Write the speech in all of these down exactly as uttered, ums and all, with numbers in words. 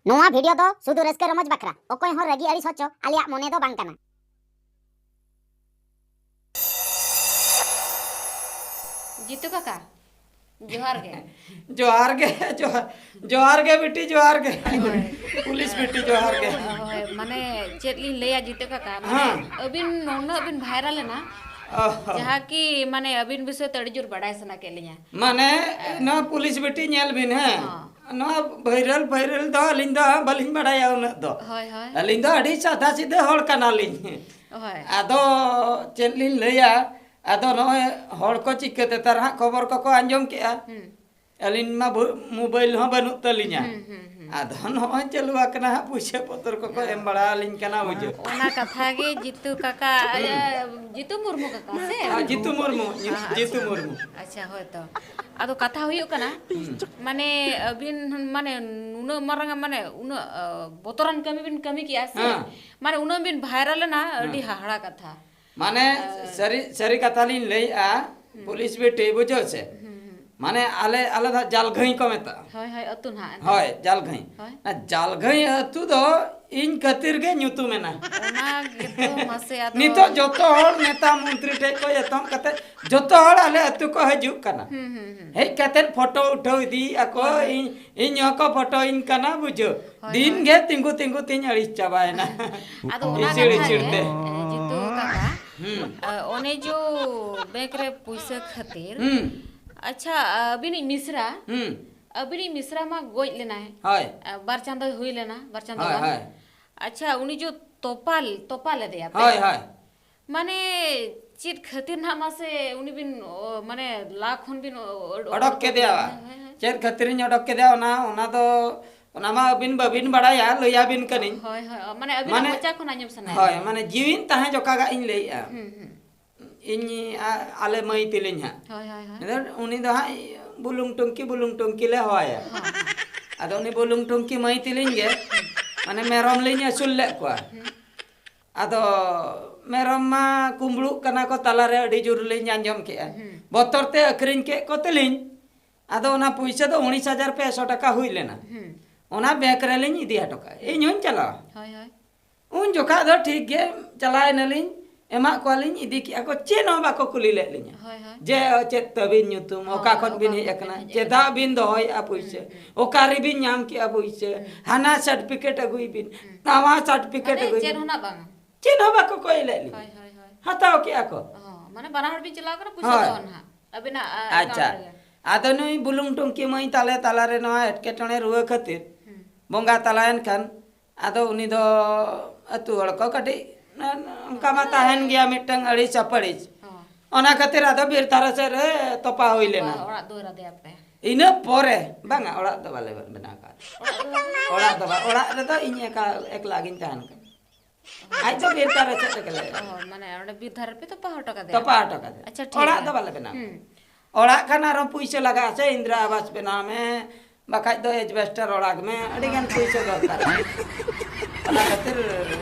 ᱱᱚᱣᱟ ᱵᱷᱤᱰᱤᱭᱳ ᱫᱚ ᱥᱩᱫᱷᱩ ᱨᱟᱹᱥᱠᱟᱹ ᱨᱚᱢᱚᱡᱽ ᱵᱟᱠᱷᱨᱟ, ᱚᱠᱚᱭ ᱦᱚᱸ ᱨᱟᱹᱜᱤ ᱟᱹᱲᱤᱥ ᱦᱚᱪᱚ ᱟᱞᱮᱭᱟᱜ ᱢᱚᱱᱮ ᱫᱚ ᱵᱟᱝ ᱠᱟᱱᱟ᱾ ᱡᱤᱛᱩ ᱠᱟᱠᱟ, ᱡᱚᱦᱟᱨ ᱜᱮ᱾ ᱡᱚᱦᱟᱨ ᱜᱮ, ᱡᱚᱦᱟᱨ, ᱡᱚᱦᱟᱨ ᱜᱮ ᱵᱤᱴᱤ, ᱡᱚᱦᱟᱨ ᱜᱮ᱾ ᱦᱳᱭ᱾ ᱯᱩᱞᱤᱥ ᱵᱤᱴᱤ, ᱡᱚᱦᱟᱨ ᱜᱮ᱾ ᱦᱳᱭ, ᱢᱟᱱᱮ ᱪᱮᱫ ᱞᱤᱧ ᱞᱟᱹᱭᱟ ᱡᱤᱛᱩ ᱠᱟᱠᱟ, ᱢᱟᱱᱮ ᱦᱮᱸ᱾ ᱟᱹᱵᱤᱱ ᱱᱩᱱᱟᱹᱜ ᱵᱤᱱ ᱵᱷᱟᱭᱨᱟᱞ ᱮᱱᱟ, ᱚ ᱦᱚᱸ᱾ ᱡᱟᱦᱟᱸ ᱠᱤ ᱢᱟᱱᱮ ᱟᱹᱵᱤᱱ ᱵᱤᱥᱚᱭ ᱛᱮ ᱟᱹᱰᱤ ᱡᱳᱨ ᱵᱟᱰᱟᱭ ᱥᱟᱱᱟ ᱠᱮᱫ ᱞᱤᱧᱟ᱾ ᱢᱟᱱᱮ ᱦᱮᱸ᱾ ᱱᱚᱣᱟ ᱯᱩᱞᱤᱥ ᱵᱤᱴᱤ ᱧᱮᱞ ᱵᱤᱱ, ᱦᱮᱸ᱾ ᱦᱚᱸ᱾ ᱱᱚᱣᱟ ᱵᱷᱟᱭᱨᱟᱞ, ᱵᱷᱟᱭᱨᱟᱞ ᱫᱚ ᱟᱹᱞᱤᱧ ᱫᱚ ᱦᱟᱸᱜ ᱵᱟᱹᱞᱤᱧ ᱵᱟᱰᱟᱭᱟ ᱩᱱᱟᱹᱜ ᱫᱚ᱾ ᱦᱳᱭ, ᱦᱳᱭ᱾ ᱟᱹᱞᱤᱧ ᱫᱚ ᱟᱹᱰᱤ ᱥᱟᱫᱟ ᱥᱤᱫᱟᱹ ᱦᱚᱲ ᱠᱟᱱᱟᱞᱤᱧ᱾ ᱦᱳᱭ᱾ ᱟᱫᱚ ᱪᱮᱫ ᱞᱤᱧ ᱞᱟᱹᱭᱟ, ᱟᱫᱚ ᱱᱚᱜᱼᱚᱭ ᱦᱚᱲ ᱠᱚ ᱪᱤᱠᱟᱹᱛᱮ ᱛᱟᱨ ᱦᱟᱸᱜ ᱠᱷᱚᱵᱚᱨ ᱠᱚᱠᱚ ᱟᱸᱡᱚᱢ ᱠᱮᱜᱼᱟ᱾ ᱦᱩᱸ᱾ ᱟᱹᱞᱤᱧ ᱢᱟ ᱵᱚ-, ᱢᱳᱵᱟᱭᱤᱞ ᱦᱚᱸ ᱵᱟᱹᱱᱩᱜ ᱛᱟᱹᱞᱤᱧᱟ᱾ ᱦᱩᱸ, ᱦᱩᱸ, ᱦᱩᱸ᱾ ᱟᱫᱚ ᱱᱚᱜᱼᱚᱭ ᱪᱟᱹᱞᱩ ᱟᱠᱟᱱᱟ ᱦᱟᱸᱜ, ᱯᱩᱭᱥᱟᱹ ᱯᱚᱛᱨᱚ ᱠᱚᱠᱚ ᱮᱢ ᱵᱟᱲᱟ ᱟᱹᱞᱤᱧ ᱠᱟᱱᱟ, ᱵᱩᱡᱷᱟᱹᱣ᱾ ᱚᱱᱟ ᱠᱟᱛᱷᱟ ᱜᱮ ᱡᱤᱛᱩ ᱠᱟᱠᱟ, ᱦᱩᱸ᱾ ᱤᱭᱟᱹ, ᱡᱤᱛᱩ ᱢᱩᱨᱢᱩ ᱠᱟᱠᱟ ᱥᱮ? ᱦᱮᱸ, ᱡᱤᱛᱩ ᱢᱩᱨᱢᱩ, ᱦᱮᱸ, ᱡᱤᱛᱩ ᱟᱪᱪᱷᱟ᱾ ᱢᱩᱨᱢᱩ᱾ ᱟᱪᱪᱷᱟ, ᱦᱳᱭ ᱛᱚ᱾ ᱟᱫᱚ ᱠᱟᱛᱷᱟ ᱦᱩᱭᱩᱜ ᱠᱟᱱᱟ, ᱦᱩᱸ᱾ ᱢᱟᱱᱮ ᱟᱹᱵᱤᱱ, ᱢᱟᱱᱮ ᱱᱩᱱᱟᱹᱜ ᱢᱟᱨᱟᱝ, ᱢᱟᱱᱮ ᱩᱱᱟᱹᱜ, ᱟ, ᱵᱚᱛᱚᱨᱟᱱ ᱠᱟᱹᱢᱤ ᱵᱤᱱ ᱠᱟᱹᱢᱤ ᱠᱮᱜᱼᱟ ᱥᱮ? ᱦᱮᱸ᱾ ᱢᱟᱱᱮ ᱩᱱᱟᱹᱜ ᱵᱤᱱ ᱵᱷᱟᱭᱨᱟᱞ ᱮᱱᱟ, ᱟᱹᱰᱤ ᱦᱮᱸ᱾ ᱦᱟᱦᱟᱲᱟ ᱠᱟᱛᱷᱟ᱾ ᱢᱟᱱᱮ ᱟᱨ ᱥᱟᱹᱨᱤ, ᱥᱟᱹᱨᱤ ᱠᱟᱛᱷᱟ ᱞᱤᱧ ᱞᱟᱹᱭᱮᱜᱼᱟ, ᱦᱩᱸ᱾ ᱯᱩᱞᱤᱥ ᱵᱤᱴᱤ, ᱵᱩᱡᱷᱟᱹᱣ ᱥᱮ? ᱦᱩᱸ, ᱦᱩᱸ᱾ ᱢᱟᱱᱮ ᱟᱞᱮ, ᱟᱞᱮ ᱫᱚ ᱡᱟᱞᱜᱷᱟᱹᱭ ᱠᱚ ᱢᱮᱛᱟᱜᱼᱟ᱾ ᱦᱳᱭ, ᱦᱳᱭ, ᱟᱹᱛᱩ ᱱᱟᱦᱟᱜ ᱮᱱᱛᱮ᱾ ᱦᱳᱭ, ᱡᱟᱞᱜᱷᱟᱹᱭ᱾ ᱦᱳᱭ᱾ ᱚᱱᱟ ᱡᱟᱞᱜᱷᱟᱹᱭ ᱟᱹᱛᱩ ᱫᱚ ᱤᱧ ᱠᱷᱟᱹᱛᱤᱨ ᱜᱮ ᱧᱩᱛᱩᱢ ᱮᱱᱟ᱾ ᱚᱱᱟ ᱜᱮᱛᱚ ᱢᱟᱥᱮ ᱟᱫᱚ᱾ ᱱᱤᱛᱚᱜ ᱡᱚᱛᱚ ᱦᱚᱲ ᱱᱮᱛᱟ ᱢᱚᱱᱛᱨᱤ ᱴᱷᱮᱡ ᱠᱷᱚᱡ ᱮᱛᱚᱦᱚᱵ ᱠᱟᱛᱮ ᱡᱚᱛᱚ ᱦᱚᱲ ᱟᱞᱮ ᱟᱹᱛᱩ ᱠᱚ ᱦᱤᱡᱩᱜ ᱠᱟᱱᱟ᱾ ᱦᱩᱸ, ᱦᱩᱸ, ᱦᱩᱸ᱾ ᱦᱮᱡ ᱠᱟᱛᱮ ᱯᱷᱳᱴᱳ ᱩᱴᱷᱟᱹᱣ ᱤᱫᱤᱭᱮᱫᱼᱟ ᱠᱚ, ᱦᱳᱭ, ᱦᱳᱭ᱾ ᱤᱧ, ᱤᱧ ᱦᱚᱸᱠᱚ ᱯᱷᱳᱴᱳᱧ ᱠᱟᱱᱟ, ᱵᱩᱡᱷᱟᱹᱣ᱾ ᱦᱳᱭ, ᱫᱤᱱ ᱦᱳᱭ᱾ ᱜᱮ ᱛᱤᱸᱜᱩ ᱛᱤᱸᱜᱩ ᱛᱤᱧ ᱟᱹᱲᱤᱥ ᱪᱟᱵᱟᱭᱮᱱᱟ᱾ ᱟᱫᱚ ᱚᱱᱟ ᱤᱪᱤᱲ ᱠᱟᱛᱷᱟ ᱤᱪᱤᱲ ᱜᱮ, ᱛᱮ᱾ ᱮ, ᱡᱤᱛᱩ ᱠᱟᱠᱟ, ᱦᱩᱸ᱾ ᱟ, ᱚᱱᱮ ᱡᱚ ᱵᱮᱝᱠ ᱨᱮ ᱯᱩᱭᱥᱟᱹ ᱠᱷᱟᱹᱛᱤᱨ, ᱦᱩᱸ᱾ ᱟᱪᱪᱷᱟ, ᱟᱹᱵᱤᱱᱤᱡ ᱢᱤᱥᱨᱟ, ᱦᱩᱸ᱾ ᱟᱹᱵᱤᱱᱤᱡ ᱢᱤᱥᱨᱟ ᱢᱟ ᱜᱚᱡ ᱞᱮᱱᱟᱭ᱾ ᱦᱳᱭ᱾ ᱟ, ᱵᱟᱨ ᱪᱟᱸᱫᱚᱭ ᱦᱩᱭ ᱞᱮᱱᱟ, ᱵᱟᱨ ᱪᱟᱸᱫᱚ ᱦᱳᱭ, ᱜᱟᱱ᱾ ᱦᱳᱭ᱾ ᱟᱪᱪᱷᱟ, ᱩᱱᱤ ᱡᱚ ᱛᱚᱯᱟ, ᱛᱚᱯᱟ ᱞᱮᱫᱮᱭᱟ ᱯᱮ? ᱦᱳᱭ, ᱦᱳᱭ᱾ ᱢᱟᱱᱮ ᱪᱮᱫ ᱠᱷᱟᱹᱛᱤᱨ ᱱᱟᱦᱟᱜ ᱢᱟᱥᱮ ᱩᱱᱤ ᱵᱤᱱ, ᱚ, ᱢᱟᱱᱮ ᱞᱟ ᱠᱷᱚᱱ ᱵᱤᱱ, ᱚ, ᱚᱰᱚᱠ ᱚᱰᱚᱠ ᱠᱮᱫᱮᱭᱟ? ᱠᱮᱫᱮᱭᱟ? ᱦᱳᱭ, ᱦᱳᱭ, ᱦᱳᱭ᱾ ᱪᱮᱫ ᱠᱷᱟᱹᱛᱤᱨᱤᱧ ᱚᱰᱚᱠ ᱠᱮᱫᱮᱭᱟ? ᱚᱱᱟ, ᱚᱱᱟ ᱫᱚ, ᱚᱱᱟ ᱢᱟ ᱟᱹᱵᱤᱱ ᱵᱟᱹᱵᱤᱱ ᱵᱟᱲᱟᱭᱟ, ᱞᱟᱹᱭᱟᱵᱤᱱ ᱠᱟᱹᱱᱟᱹᱧ᱾ ᱦᱳᱭ, ᱦᱳᱭ, ᱢᱟᱱᱮ ᱟᱹᱵᱤᱱᱟᱜ ᱢᱟᱱᱮ, ᱢᱚᱪᱟ ᱠᱷᱚᱱ ᱟᱸᱡᱚᱢ ᱥᱟᱱᱟᱭᱮᱫ ᱦᱳᱭ, ᱞᱤᱧᱟ᱾ ᱢᱟᱱᱮ ᱡᱤᱣᱤᱧ ᱛᱟᱦᱮᱸ ᱡᱚᱠᱟᱜᱟᱜ ᱤᱧ ᱞᱟᱹᱭᱮᱜᱼᱟ᱾ ᱦᱩᱸ, ᱦᱩᱸ᱾ ᱤᱧ, ᱟ-, ᱟᱞᱮ ᱢᱟᱹᱭ ᱛᱤᱞᱤᱧ ᱦᱟᱸᱜ᱾ ᱦᱳᱭ, ᱦᱳᱭ, ᱦᱳᱭ᱾ ᱟᱫᱚ ᱩᱱᱤ ᱫᱚ ᱦᱟᱸᱜ ᱵᱩᱞᱩᱝ ᱴᱩᱝᱠᱤ, ᱵᱩᱞᱩᱝ ᱴᱩᱝᱠᱤ ᱞᱮ ᱦᱚᱦᱚᱣᱟᱭᱟ᱾ ᱦᱚᱸ, ᱦᱚᱸ᱾ ᱟᱫᱚ ᱩᱱᱤ ᱵᱩᱞᱩᱝ ᱴᱩᱝᱠᱤ ᱢᱟᱹᱭ ᱛᱤᱞᱤᱧ ᱜᱮ, ᱢᱟᱱᱮ ᱢᱮᱨᱚᱢ ᱞᱤᱧ ᱟᱹᱥᱩᱞ ᱞᱮᱫ ᱠᱚᱣᱟ᱾ ᱦᱩᱸ᱾ ᱟᱫᱚ ᱢᱮᱨᱚᱢ ᱢᱟ ᱠᱩᱢᱵᱽᱲᱩᱜ ᱠᱟᱱᱟ ᱠᱚ ᱛᱟᱞᱟᱨᱮ, ᱟᱹᱰᱤ ᱡᱳᱨ ᱞᱤᱧ ᱟᱸᱡᱚᱢ ᱠᱮᱜᱼᱟ᱾ ᱦᱩᱸ᱾ ᱵᱚᱛᱚᱨ ᱛᱮ ᱟᱹᱠᱷᱨᱤᱧ ᱠᱮᱫ ᱠᱚ ᱛᱮᱞᱤᱧ᱾ ᱟᱫᱚ ᱚᱱᱟ ᱯᱩᱭᱥᱟᱹ ᱫᱚ ᱩᱱᱤᱥ ᱦᱟᱡᱟᱨ ᱯᱮᱥᱚ ᱴᱟᱠᱟ ᱦᱩᱭ ᱞᱮᱱᱟ᱾ ᱦᱩᱸ᱾ ᱚᱱᱟ ᱵᱮᱝᱠ ᱨᱮᱞᱤᱧ ᱤᱫᱤ ᱦᱚᱴᱚ ᱠᱟᱜᱼᱟ, ᱤᱧ ᱦᱚᱸᱧ ᱪᱟᱞᱟᱣᱟ᱾ ᱦᱳᱭ, ᱦᱳᱭ᱾ ᱩᱱ ᱡᱚᱠᱷᱟ ᱫᱚ ᱴᱷᱤᱠ ᱜᱮ ᱪᱟᱞᱟᱣ ᱮᱱᱟᱞᱤᱧ, ᱮᱢᱟᱜ ᱠᱚᱣᱟᱞᱤᱧ, ᱤᱫᱤ ᱠᱮᱜᱼᱟ ᱠᱚ, ᱪᱮᱫ ᱦᱚᱸ ᱵᱟᱠᱚ ᱠᱩᱞᱤ ᱞᱮᱫ ᱞᱤᱧᱟ᱾ ᱦᱳᱭ, ᱦᱳᱭ᱾ ᱡᱮ ᱪᱮᱫ ᱛᱟᱹᱵᱤᱱ ᱧᱩᱛᱩᱢ, ᱦᱳᱭ, ᱚᱠᱟ ᱠᱷᱚᱱ ᱚᱠᱟ ᱵᱤᱱ ᱠᱷᱚᱱ ᱦᱮᱡ ᱵᱤᱱ ᱟᱠᱟᱱᱟ, ᱦᱮᱡ ᱪᱮᱫᱟᱜ ᱟᱠᱟᱱᱟ? ᱵᱤᱱ ᱫᱚᱦᱚᱭᱮᱫᱼᱟ ᱯᱩᱭᱥᱟᱹ, ᱦᱩᱸ, ᱦᱩᱸ᱾ ᱚᱠᱟ ᱨᱮᱵᱤᱱ ᱧᱟᱢ ᱠᱮᱜᱼᱟ ᱯᱩᱭᱥᱟᱹ, ᱦᱩᱸ᱾ ᱦᱟᱱᱟ ᱥᱟᱨᱴᱤᱯᱷᱤᱠᱮᱴ ᱟᱹᱜᱩᱭ ᱵᱤᱱ, ᱦᱩᱸ᱾ ᱱᱟᱣᱟ ᱥᱟᱨᱴᱤᱯᱷᱤᱠᱮᱴ ᱢᱟᱱᱮ ᱟᱹᱜᱩᱭ ᱪᱮᱫ ᱵᱤᱱ᱾ ᱦᱚᱸ ᱱᱟᱜ ᱵᱟᱝ? ᱪᱮᱫ ᱦᱚᱸ ᱵᱟᱠᱚ ᱠᱚᱭ ᱞᱮᱫ ᱞᱤᱧᱟ᱾ ᱦᱳᱭ, ᱦᱳᱭ, ᱦᱳᱭ᱾ ᱦᱟᱛᱟᱣ ᱠᱮᱜᱼᱟ ᱠᱚ᱾ ᱚ, ᱢᱟᱱᱮ ᱵᱟᱱᱟ ᱦᱚᱲ ᱵᱤᱱ ᱪᱟᱞᱟᱣ ᱠᱟᱱᱟ, ᱯᱩᱭᱥᱟᱹ ᱦᱳᱭ᱾ ᱫᱚ ᱱᱟᱦᱟᱜ ᱟᱹᱵᱤᱱᱟᱜ, ᱟ, ᱟᱪᱪᱷᱟ᱾ ᱮᱠᱟᱣᱩᱱᱴ ᱨᱮᱜᱮ᱾ ᱟᱫᱚ ᱱᱩᱭ ᱵᱩᱞᱩᱝ ᱴᱩᱝᱠᱤ ᱢᱟᱹᱭ ᱛᱟᱞᱮ ᱛᱟᱞᱟᱨᱮ ᱱᱚᱣᱟ ᱮᱴᱠᱮᱴᱚᱬᱮ ᱨᱩᱣᱟᱹ ᱠᱷᱟᱹᱛᱤᱨ ᱦᱩᱸ᱾ ᱵᱚᱸᱜᱟ ᱛᱟᱞᱟᱭᱮᱱ ᱠᱷᱟᱱ, ᱟᱫᱚ ᱩᱱᱤ ᱫᱚ ᱟᱹᱛᱩ ᱦᱚᱲ ᱠᱚ ᱠᱟᱹᱴᱤᱡ ᱚᱱᱠᱟ ᱢᱟ ᱛᱟᱦᱮᱱ ᱜᱮᱭᱟ ᱢᱤᱫᱴᱟᱝ ᱟᱹᱲᱤᱥ ᱟᱯᱟᱹᱲᱤᱥ᱾ ᱦᱚᱸ᱾ ᱚᱱᱟ ᱠᱷᱟᱹᱛᱤᱨ ᱟᱫᱚ ᱵᱤᱨ ᱫᱷᱟᱨᱮ ᱥᱮᱫ ᱨᱮ ᱛᱚᱯᱟ ᱦᱩᱭ ᱞᱮᱱᱟ᱾ ᱚᱲᱟᱜ ᱫᱩᱣᱟᱹᱨ ᱟᱫᱮᱭᱟᱯᱮ? ᱤᱱᱟᱹ ᱯᱚᱨᱮ, ᱵᱟᱝᱟ, ᱚᱲᱟᱜ ᱫᱚ ᱵᱟᱞᱮ ᱵᱮᱱᱟᱣ ᱠᱟᱜᱼᱟ᱾ ᱚᱲᱟᱜ ᱫᱚ ᱵᱟᱝ? ᱚᱲᱟᱜ ᱫᱚ ᱵᱟᱝ, ᱚᱲᱟᱜ ᱨᱮᱫᱚ ᱤᱧ ᱮᱠᱟ, ᱮᱠᱞᱟ ᱜᱤᱧ ᱛᱟᱦᱮᱱ ᱠᱟᱱᱟ᱾ ᱟᱡ ᱫᱚ ᱵᱤᱨ ᱫᱷᱟᱨᱮ ᱥᱮᱫ ᱨᱮᱜᱮ ᱞᱮ ᱚ, ᱢᱟᱱᱮ ᱚᱸᱰᱮ ᱵᱤᱨ ᱫᱷᱟᱨᱮ ᱯᱮ ᱛᱚᱯᱟ ᱦᱚᱴᱚ ᱠᱟᱫᱮᱭᱟ? ᱛᱚᱯᱟ ᱦᱚᱴᱚ ᱠᱟᱫᱮᱭᱟ᱾ ᱟᱪᱪᱷᱟ, ᱴᱷᱤᱠ ᱚᱲᱟᱜ ᱜᱮᱭᱟ᱾ ᱫᱚ ᱵᱟᱞᱮ ᱵᱮᱱᱟᱣ ᱦᱩᱸ᱾ ᱠᱟᱫᱟ᱾ ᱚᱲᱟᱜ ᱠᱷᱟᱱ ᱟᱨᱦᱚᱸ ᱯᱩᱭᱥᱟᱹ ᱞᱟᱜᱟᱜᱼᱟ ᱥᱮ, ᱤᱱᱫᱨᱟ ᱟᱵᱟᱥ ᱵᱮᱱᱟᱣ ᱢᱮ, ᱵᱟᱠᱷᱟᱡ ᱫᱚ ᱮᱡᱵᱮᱥᱴᱟᱨ ᱚᱲᱟᱜ ᱢᱮ, ᱟᱹᱰᱤ ᱜᱟᱱ ᱯᱩᱭᱥᱟᱹ ᱫᱚᱨᱠᱟᱨ᱾ ᱚᱱᱟ ᱠᱷᱟᱹᱛᱤᱨ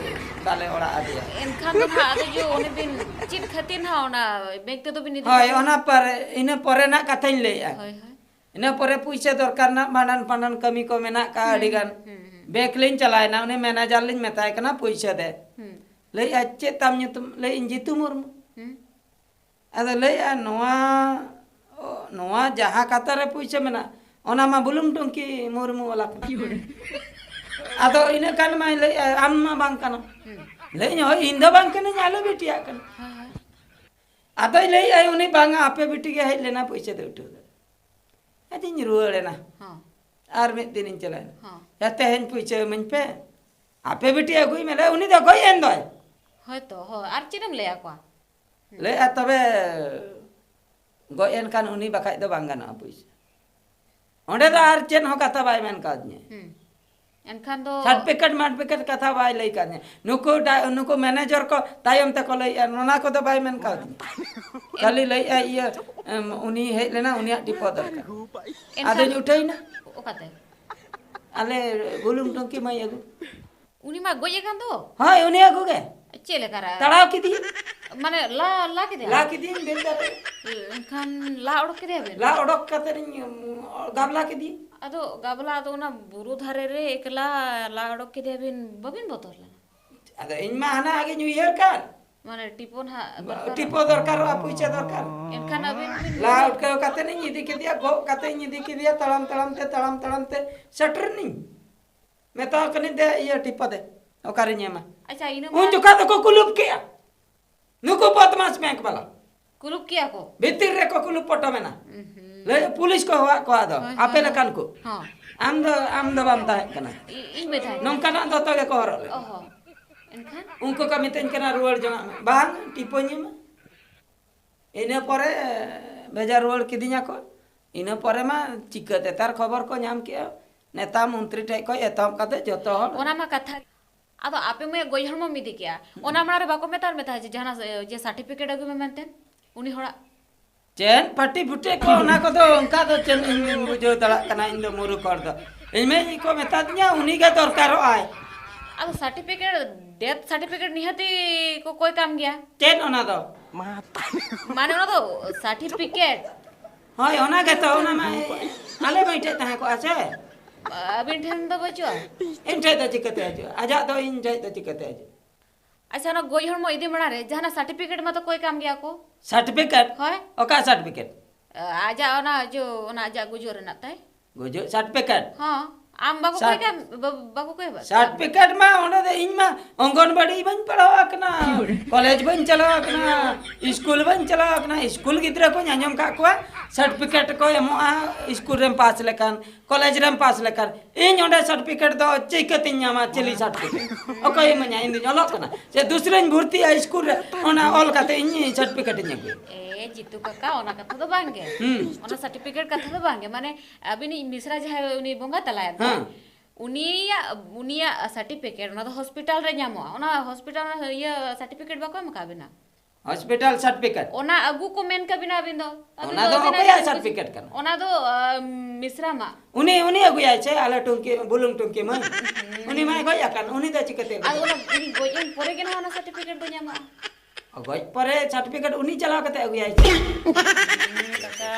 ᱵᱟᱞᱮ ᱚᱲᱟᱜ ᱟᱫᱮᱭᱟ᱾ ᱮᱱᱠᱷᱟᱱ ᱫᱚ ᱱᱟᱦᱟᱜ ᱟᱫᱚ ᱡᱮ ᱚᱱᱮ ᱵᱤᱱ ᱪᱮᱫ ᱠᱷᱟᱹᱛᱤᱨ ᱱᱟᱦᱟᱜ ᱚᱱᱟ ᱵᱮᱝᱠ ᱛᱮᱫᱚ ᱵᱤᱱ ᱤᱫᱤ ᱦᱳᱭ, ᱠᱮᱫᱟ? ᱚᱱᱟ ᱯᱚᱨᱮ, ᱤᱱᱟᱹ ᱯᱚᱨᱮ ᱱᱟᱜ ᱠᱟᱛᱷᱟᱧ ᱞᱟᱹᱭᱮᱜᱼᱟ᱾ ᱦᱳᱭ, ᱦᱳᱭ᱾ ᱤᱱᱟᱹ ᱯᱚᱨᱮ ᱯᱩᱭᱥᱟᱹ ᱫᱚᱨᱠᱟᱨ ᱨᱮᱱᱟᱜ ᱵᱷᱟᱸᱰᱟᱱ ᱯᱷᱟᱸᱰᱟᱱ ᱠᱟᱹᱢᱤ ᱠᱚ ᱢᱮᱱᱟᱜ ᱠᱟᱜᱼᱟ ᱦᱩᱸ, ᱟᱹᱰᱤ ᱜᱟᱱ᱾ ᱦᱩᱸ, ᱦᱩᱸ᱾ ᱵᱮᱝᱠ ᱞᱤᱧ ᱪᱟᱞᱟᱣᱮᱱᱟ, ᱩᱱᱤ ᱢᱮᱱᱮᱡᱟᱨ ᱞᱤᱧ ᱢᱮᱛᱟᱭ ᱠᱟᱱᱟ ᱯᱩᱭᱥᱟᱹ ᱫᱮ᱾ ᱦᱩᱸ᱾ ᱞᱟᱹᱭᱮᱜᱼᱟ, "ᱪᱮᱫ ᱛᱟᱢ ᱧᱩᱛᱩᱢ?" ᱞᱟᱹᱭᱮᱜᱼᱟᱹᱧ, "ᱡᱤᱛᱩ ᱢᱩᱨᱢᱩ᱾" ᱦᱩᱸ᱾ ᱟᱫᱚ ᱞᱟᱹᱭᱮᱜᱼᱟ, "ᱱᱚᱣᱟ, ᱱᱚᱣᱟ ᱡᱟᱦᱟᱸ ᱠᱷᱟᱛᱟ ᱨᱮ ᱯᱩᱭᱥᱟᱹ ᱢᱮᱱᱟᱜᱼᱟ, ᱚᱱᱟ ᱢᱟ ᱵᱩᱞᱩᱝ ᱴᱩᱝᱠᱤ ᱢᱩᱨᱢᱩ ᱵᱟᱞᱟ ᱠᱟᱱᱟ᱾" ᱦᱩᱸ᱾ ᱟᱫᱚ ᱤᱱᱟᱹ ᱠᱷᱟᱱ ᱢᱟᱭ ᱞᱟᱹᱭᱮᱜᱼᱟ, "ᱟᱢ ᱢᱟ ᱵᱟᱝ ᱠᱟᱱᱟᱢ᱾" ᱦᱩᱸ᱾ ᱞᱟᱹᱭᱮᱜᱼᱟᱹᱧ, "ᱦᱳᱭ, ᱤᱧ ᱫᱚ ᱵᱟᱝ ᱠᱟᱹᱱᱟᱹᱧ, ᱟᱞᱮ ᱵᱤᱴᱤᱭᱟᱜ ᱠᱟᱱᱟ᱾" ᱦᱳᱭ, ᱦᱳᱭ᱾ ᱟᱫᱚᱭ ᱞᱟᱹᱭᱮᱜᱼᱟᱭ ᱩᱱᱤ, "ᱵᱟᱝᱟ, ᱟᱯᱮ ᱵᱤᱴᱤ ᱜᱮ ᱦᱮᱡ ᱞᱮᱱᱟ ᱯᱩᱭᱥᱟᱹ ᱫᱚ ᱩᱴᱷᱟᱹᱣ ᱫᱚ᱾" ᱟᱫᱚᱧ ᱨᱩᱣᱟᱹᱲ ᱮᱱᱟ᱾ ᱦᱚᱸ᱾ ᱟᱨ ᱢᱤᱫ ᱫᱤᱱᱤᱧ ᱪᱟᱞᱟᱣᱮᱱᱟ᱾ ᱦᱚᱸ᱾ "ᱭᱟ, ᱛᱮᱦᱮᱧ ᱯᱩᱭᱥᱟᱹ ᱤᱢᱟᱹᱧ ᱯᱮ, ᱟᱯᱮ ᱵᱤᱴᱤ ᱟᱹᱜᱩᱭ ᱢᱮ᱾" ᱞᱟᱹᱭ, "ᱩᱱᱤ ᱫᱚ ᱜᱚᱡ ᱮᱱ ᱫᱚᱭ᱾" ᱦᱳᱭ ᱛᱚ, ᱦᱳᱭ᱾ ᱟᱨ ᱪᱮᱫ ᱮᱢ ᱞᱟᱹᱭ ᱟᱠᱚᱣᱟ? ᱦᱩᱸ᱾ ᱞᱟᱹᱭᱮᱜᱼᱟ, "ᱛᱚᱵᱮ ᱜᱚᱡ ᱮᱱ ᱠᱷᱟᱱ ᱩᱱᱤ ᱵᱟᱠᱷᱟᱡ ᱫᱚ ᱵᱟᱝ ᱜᱟᱱᱚᱜᱼᱟ ᱯᱩᱭᱥᱟᱹ᱾" ᱚᱸᱰᱮ ᱫᱚ ᱟᱨ ᱪᱮᱫ ᱦᱚᱸ ᱠᱟᱛᱷᱟ ᱵᱟᱭ ᱢᱮᱱ ᱠᱟᱣᱫᱤᱧᱟᱹ᱾ ᱦᱩᱸ᱾ ᱮᱱᱠᱷᱟᱱ ᱫᱚ ᱥᱟᱨᱴᱤᱯᱷᱤᱠᱮᱴ ᱢᱟᱨᱴᱤᱯᱷᱤᱠᱮᱴ ᱠᱟᱛᱷᱟ ᱵᱟᱭ ᱞᱟᱹᱭ ᱠᱟᱣᱫᱤᱧᱟᱹ᱾ ᱱᱩᱠᱩ ᱰᱟ-, ᱱᱩᱠᱩ ᱢᱮᱱᱮᱡᱚᱨ ᱠᱚ ᱛᱟᱭᱚᱢ ᱛᱮᱠᱚ ᱞᱟᱹᱭᱮᱜᱼᱟ, ᱚᱱᱟ ᱠᱚᱫᱚ ᱵᱟᱭ ᱢᱮᱱ ᱠᱟᱣᱫᱤᱧᱟᱹ᱾ ᱠᱷᱟᱹᱞᱤ ᱞᱟᱹᱭᱮᱜᱼᱟ, ᱤᱭᱟᱹ, ᱮᱢ, ᱩᱱᱤ ᱦᱮᱡ ᱞᱮᱱᱟ, ᱩᱱᱤᱭᱟᱜ ᱰᱤᱯᱚ ᱫᱚᱨᱠᱟᱨ᱾ ᱮᱱᱠᱷᱟᱱ ᱟᱫᱚᱧ ᱩᱴᱷᱟᱹᱭᱱᱟ᱾ ᱚᱠᱟᱛᱮ? ᱟᱞᱮ ᱵᱩᱞᱩᱝ ᱴᱩᱝᱠᱤ ᱢᱟᱹᱭ ᱟᱹᱜᱩ᱾ ᱩᱱᱤ ᱢᱟ ᱜᱚᱡ ᱟᱠᱟᱱ ᱫᱚ᱾ ᱦᱳᱭ, ᱩᱱᱤ ᱟᱹᱜᱩ ᱜᱮ᱾ ᱪᱮᱫ ᱞᱮᱠᱟ ᱨᱟ-, ᱛᱟᱲᱟᱣ ᱠᱤᱫᱤᱧ᱾ ᱢᱟᱱᱮ ᱞᱟ, ᱞᱟ ᱠᱮᱫᱮᱭᱟ? ᱞᱟ ᱠᱤᱫᱤᱧ, ᱵᱮᱞ ᱫᱟᱨᱮ᱾ ᱮᱱᱠᱷᱟᱱ ᱞᱟ ᱚᱰᱚᱠ ᱠᱮᱫᱮᱭᱟ ᱵᱮᱱ? ᱞᱟ ᱚᱰᱚᱠ ᱠᱟᱛᱮ ᱤᱧ, ᱩᱢ, ᱜᱟᱵᱞᱟ ᱠᱤᱫᱤᱧ᱾ ᱟᱫᱚ ᱜᱟᱵᱞᱟ ᱫᱚ ᱚᱱᱟ ᱵᱩᱨᱩ ᱫᱷᱟᱨᱮ ᱨᱮ ᱮᱠᱞᱟ ᱞᱟ ᱚᱰᱚᱠ ᱠᱮᱫᱮᱭᱟ ᱵᱤᱱ, ᱵᱟᱵᱤᱱ ᱵᱚᱛᱚᱨ ᱞᱮᱱᱟ? ᱟᱫᱚ ᱤᱧ ᱢᱟ ᱦᱟᱱᱟ ᱟᱜᱮᱧ ᱩᱭᱦᱟᱹᱨ ᱠᱟᱱ᱾ ᱢᱟᱱᱮ ᱴᱤᱯᱚ ᱱᱟᱦᱟᱜ ᱫᱚᱨᱠᱟᱨᱚᱜᱼᱟ᱾ ᱴᱤᱯᱚ ᱫᱚᱨᱠᱟᱨᱚᱜᱼᱟ, ᱯᱩᱭᱥᱟᱹ ᱫᱚᱨᱠᱟᱨ᱾ ᱮᱱᱠᱷᱟᱱ ᱟᱹᱵᱤᱱ ᱵᱤᱱ ᱞᱟ ᱩᱴᱠᱟᱹᱣ ᱠᱟᱛᱮ ᱤᱧ ᱤᱫᱤ ᱠᱮᱫᱮᱭᱟ, ᱜᱚᱜ ᱠᱟᱛᱮ ᱤᱧ ᱤᱫᱤ ᱠᱮᱫᱮᱭᱟ, ᱛᱟᱲᱟᱢ ᱛᱟᱲᱟᱢ ᱛᱮ, ᱛᱟᱲᱟᱢ ᱛᱟᱲᱟᱢ ᱛᱮ ᱥᱮᱴᱮᱨ ᱮᱱᱟᱹᱧ᱾ ᱢᱮᱛᱟᱣ ᱠᱟᱹᱱᱟᱹᱧ, "ᱫᱮ, ᱤᱭᱟᱹ ᱴᱤᱯᱚ ᱫᱮ, ᱚᱠᱟᱨᱮᱧ ᱮᱢᱟ?" ᱟᱪᱪᱷᱟ, ᱤᱱᱟᱹ ᱩᱱ ᱢᱟ ᱡᱚᱠᱷᱟ ᱫᱚᱠᱚ ᱠᱩᱞᱩᱯ ᱠᱮᱜᱼᱟ᱾ ᱱᱩᱠᱩ ᱵᱚᱫᱢᱟᱥ ᱵᱮᱝᱠ ᱵᱟᱞᱟ᱾ ᱠᱩᱞᱩᱯ ᱠᱮᱭᱟ ᱠᱚ? ᱵᱷᱤᱛᱤᱨ ᱨᱮᱠᱚ ᱠᱩᱞᱩᱯ ᱯᱚᱴᱚᱢ ᱮᱱᱟ᱾ ᱩᱦᱩᱸ᱾ ᱞᱟᱹᱭ, ᱯᱩᱞᱤᱥ ᱠᱚ ᱦᱚᱦᱚᱣᱟᱫ ᱠᱚᱣᱟ ᱟᱫᱚ, ᱦᱳᱭ, ᱟᱯᱮ ᱦᱳᱭ, ᱞᱮᱠᱟᱱ ᱠᱚ᱾ ᱦᱚᱸ᱾ ᱟᱢ ᱫᱚ, ᱟᱢ ᱫᱚ ᱵᱟᱢ ᱛᱟᱦᱮᱸ ᱠᱟᱱᱟ᱾ ᱤ-, ᱤᱧ ᱵᱟᱹᱧ ᱛᱟᱦᱮᱸ ᱠᱟᱱᱟ᱾ ᱱᱚᱝᱠᱟᱱᱟᱜ ᱫᱚᱛᱚ ᱜᱮᱠᱚ ᱦᱚᱨᱚᱜ ᱞᱮᱫ᱾ ᱚ ᱦᱚᱸ᱾ ᱮᱱᱠᱷᱟᱱ? ᱩᱱᱠᱩ ᱠᱚ ᱢᱤᱛᱟᱹᱧ ᱠᱟᱱᱟ, "ᱨᱩᱣᱟᱹᱲ ᱡᱚᱝᱟᱜ ᱢᱮ᱾" ᱵᱟᱝ, ᱴᱤᱯᱚᱧ ᱮᱢᱟ᱾ ᱤᱱᱟᱹ ᱯᱚᱨᱮ ᱵᱷᱮᱡᱟ ᱨᱩᱣᱟᱹᱲ ᱠᱤᱫᱤᱧᱟ ᱠᱚ᱾ ᱤᱱᱟᱹ ᱯᱚᱨᱮ ᱢᱟ ᱪᱤᱠᱟᱹᱛᱮ ᱛᱟᱨ ᱠᱷᱚᱵᱚᱨ ᱠᱚ ᱧᱟᱢ ᱠᱮᱜᱼᱟ? ᱱᱮᱛᱟ ᱢᱚᱱᱛᱨᱤ ᱴᱷᱮᱡ ᱠᱷᱚᱡ ᱮᱛᱚᱦᱚᱵ ᱠᱟᱛᱮ ᱡᱚᱛᱚ ᱦᱚᱲ᱾ ᱚᱱᱟ ᱢᱟ ᱠᱟᱛᱷᱟ᱾ ᱟᱫᱚ ᱟᱯᱮ ᱢᱟ ᱜᱚᱡ ᱦᱚᱲᱢᱚᱢ ᱤᱫᱤ ᱠᱮᱜᱼᱟ, ᱚᱱᱟ ᱢᱟᱲᱟᱝ ᱨᱮ ᱵᱟᱠᱚ ᱢᱮᱛᱟᱫ ᱢᱮ ᱛᱟᱦᱮᱸᱫ ᱡᱮ ᱡᱟᱦᱟᱱᱟᱜ, ᱡᱮ certificate ᱟᱹᱜᱩᱭ ᱢᱮ ᱢᱮᱱᱛᱮ ᱩᱱᱤ ᱦᱚᱲᱟᱜ? ᱪᱮᱫ ᱯᱷᱟᱹᱴᱤ ᱯᱷᱩᱴᱤ ᱠᱚ, ᱚᱱᱟ ᱠᱚᱫᱚ ᱚᱱᱠᱟ ᱫᱚ ᱪᱮᱫ ᱤᱧ ᱵᱩᱡᱷᱟᱹᱣ ᱫᱟᱲᱮᱭᱟᱜ ᱠᱟᱱᱟ, ᱤᱧ ᱫᱚ ᱢᱩᱨᱩᱠ ᱦᱚᱲ ᱫᱚ᱾ ᱤᱧ ᱢᱟ ᱤᱧ ᱠᱚ ᱢᱮᱛᱟ ᱫᱤᱧᱟ, ᱩᱱᱤ ᱜᱮ ᱫᱚᱨᱠᱟᱨᱚᱜ ᱟᱭ᱾ ᱟᱫᱚ certificate, death certificate ᱱᱤᱦᱟᱹᱛᱤ ᱠᱚ ᱠᱚᱭ ᱠᱟᱢ ᱜᱮᱭᱟ᱾ ᱪᱮᱫ ᱚᱱᱟ ᱫᱚ? ᱢᱟᱱᱮ ᱚᱱᱟ ᱫᱚ certificate᱾ ᱦᱳᱭ, ᱚᱱᱟ ᱜᱮᱛᱚ, ᱚᱱᱟ ᱢᱟ ᱟᱞᱮ ᱢᱟ ᱤᱧ ᱴᱷᱮᱡ ᱛᱟᱦᱮᱸ ᱠᱚᱜᱼᱟ ᱥᱮ᱾ ᱟᱹᱵᱤᱱ ᱴᱷᱮᱱ ᱫᱚ ᱵᱟᱹᱪᱩᱜᱼᱟ? ᱤᱧ ᱴᱷᱮᱡ ᱫᱚ ᱪᱤᱠᱟᱹᱛᱮ ᱦᱤᱡᱩᱜᱼᱟ? ᱟᱡᱟᱜ ᱫᱚ ᱤᱧ ᱴᱷᱮᱡ ᱫᱚ ᱪᱤᱠᱟᱹᱛᱮ ᱦᱤᱡᱩᱜᱼᱟ? ᱟᱪᱪᱷᱟ, ᱚᱱᱟ ᱜᱚᱡ ᱦᱚᱲᱢᱚ ᱤᱫᱤ ᱢᱟᱲᱟᱝ ᱨᱮ ᱡᱟᱦᱟᱱᱟᱜ certificate ᱢᱟᱛᱚ ᱠᱚᱭ ᱠᱟᱢ ᱜᱮᱭᱟ ᱠᱚ᱾ Certificate? ᱦᱳᱭ᱾ ᱚᱠᱟ certificate? ᱟᱡᱟᱜ ᱚᱱᱟ ᱡᱚ, ᱚᱱᱟ ᱟᱡᱟᱜ ᱜᱩᱡᱩᱜ ᱨᱮᱱᱟᱜ ᱛᱟᱭ᱾ ᱜᱩᱡᱩᱜ certificate? ᱦᱚᱸ᱾ ᱟᱢ ᱵᱟᱠᱚ ᱠᱚᱭ ᱠᱟᱢ, ᱵᱟ-, ᱵᱟᱠᱚ ᱠᱚᱭ ᱵᱟ-? Certificate ᱢᱟ ᱚᱸᱰᱮ ᱫᱚ ᱤᱧ ᱢᱟ ᱚᱝᱜᱚᱱᱵᱟᱲᱤ ᱵᱟᱹᱧ ᱯᱟᱲᱦᱟᱣ ᱟᱠᱟᱱᱟ, ᱠᱚᱞᱮᱡᱽ ᱵᱟᱹᱧ ᱪᱟᱞᱟᱣ ᱟᱠᱟᱱᱟ, ᱤᱥᱠᱩᱞ ᱵᱟᱹᱧ ᱪᱟᱞᱟᱣ ᱟᱠᱟᱱᱟ᱾ ᱤᱥᱠᱩᱞ ᱜᱤᱫᱽᱨᱟᱹ ᱠᱚᱧ ᱟᱸᱡᱚᱢ ᱠᱟᱜ ᱠᱚᱣᱟ, certificate ᱠᱚ ᱮᱢᱚᱜᱼᱟ ᱤᱥᱠᱩᱞ ᱨᱮᱢ ᱯᱟᱥ ᱞᱮᱠᱷᱟᱱ᱾ ᱠᱚᱞᱮᱡᱽ ᱨᱮᱢ ᱯᱟᱥ ᱞᱮᱠᱷᱟᱱ, ᱤᱧ ᱚᱸᱰᱮ certificate ᱫᱚ ᱪᱤᱠᱟᱹᱛᱤᱧ ᱧᱟᱢᱟ? ᱪᱤᱞᱤ certificate? ᱚᱠᱚᱭ ᱤᱢᱟᱹᱧᱟ? ᱤᱧ ᱫᱩᱧ ᱚᱞᱚᱜ ᱠᱟᱱᱟ᱾ ᱥᱮ ᱫᱩᱥᱨᱟᱧ ᱵᱷᱚᱨᱛᱤᱜᱼᱟ ᱤᱥᱠᱩᱞ ᱨᱮ, ᱚᱱᱟ ᱚᱞ ᱠᱟᱛᱮ ᱤᱧ certificate ᱤᱧ ᱟᱹᱜᱩᱭᱟ᱾ ᱮ, ᱡᱤᱛᱩ ᱠᱟᱠᱟ, ᱚᱱᱟ ᱠᱟᱛᱷᱟ ᱫᱚ ᱵᱟᱝ ᱜᱮ᱾ ᱦᱩᱸ᱾ ᱚᱱᱟ certificate ᱠᱟᱛᱷᱟ ᱫᱚ ᱵᱟᱝ ᱜᱮ᱾ ᱢᱟᱱᱮ, ᱟᱹᱵᱤᱱᱤᱡ ᱢᱤᱥᱨᱟ ᱡᱟᱦᱟᱸᱭ ᱩᱱᱤ ᱵᱚᱸᱜᱟ ᱛᱟᱞᱟᱭᱮᱱ ᱫᱚ, ᱦᱮᱸ᱾ ᱩᱱᱤᱭᱟᱜ, ᱩᱱᱤᱭᱟᱜ certificate, ᱚᱱᱟ ᱫᱚ hospital ᱨᱮ ᱧᱟᱢᱚᱜᱼᱟ᱾ ᱚᱱᱟ hospital ᱨᱮᱱᱟᱜ ᱤᱭᱟᱹ certificate ᱵᱟᱠᱚ ᱮᱢ ᱟᱠᱟᱫ ᱵᱤᱱᱟ? Hospital certificate? ᱚᱱᱟ ᱟᱹᱜᱩ ᱠᱚ ᱢᱮᱱ ᱠᱟᱵᱤᱱᱟ ᱟᱹᱵᱤᱱ ᱫᱚ᱾ ᱟᱹᱵᱤᱱ ᱚᱱᱟ ᱫᱚ ᱫᱚ ᱟᱹᱵᱤᱱᱟᱜ ᱚᱠᱚᱭᱟᱜ ᱤᱭᱟᱹ certificate ᱠᱟᱱᱟ? ᱚᱱᱟ ᱫᱚ, ᱟᱢ, ᱢᱤᱥᱨᱟ ᱢᱟ᱾ ᱩᱱᱤ, ᱩᱱᱤ ᱟᱹᱜᱩᱭᱟᱭ ᱥᱮ, ᱟᱞᱮ ᱴᱩᱝᱠᱤ, ᱵᱩᱞᱩᱝ ᱴᱩᱝᱠᱤ ᱢᱟᱹᱭ? ᱩᱱᱤ ᱢᱟᱭ ᱜᱚᱡ ᱟᱠᱟᱱ, ᱩᱱᱤ ᱫᱚ ᱪᱤᱠᱟᱹᱛᱮ ᱟᱹᱜᱩᱭᱟ? ᱟᱫᱚ ᱚᱱᱟ, ᱩᱱᱤ ᱜᱚᱡ ᱮᱱ ᱯᱚᱨᱮ ᱜᱮ ᱱᱟᱦᱟᱜ ᱚᱱᱟ certificate ᱫᱚ ᱧᱟᱢᱚᱜᱼᱟ᱾ ᱜᱚᱡ ᱯᱚᱨᱮ ᱥᱟᱨᱴᱤᱯᱷᱤᱠᱮᱴ ᱩᱱᱤ ᱪᱟᱞᱟᱣ ᱠᱟᱛᱮ ᱟᱹᱜᱩᱭᱟᱭ᱾ ᱦᱩᱸ, ᱠᱟᱠᱟ,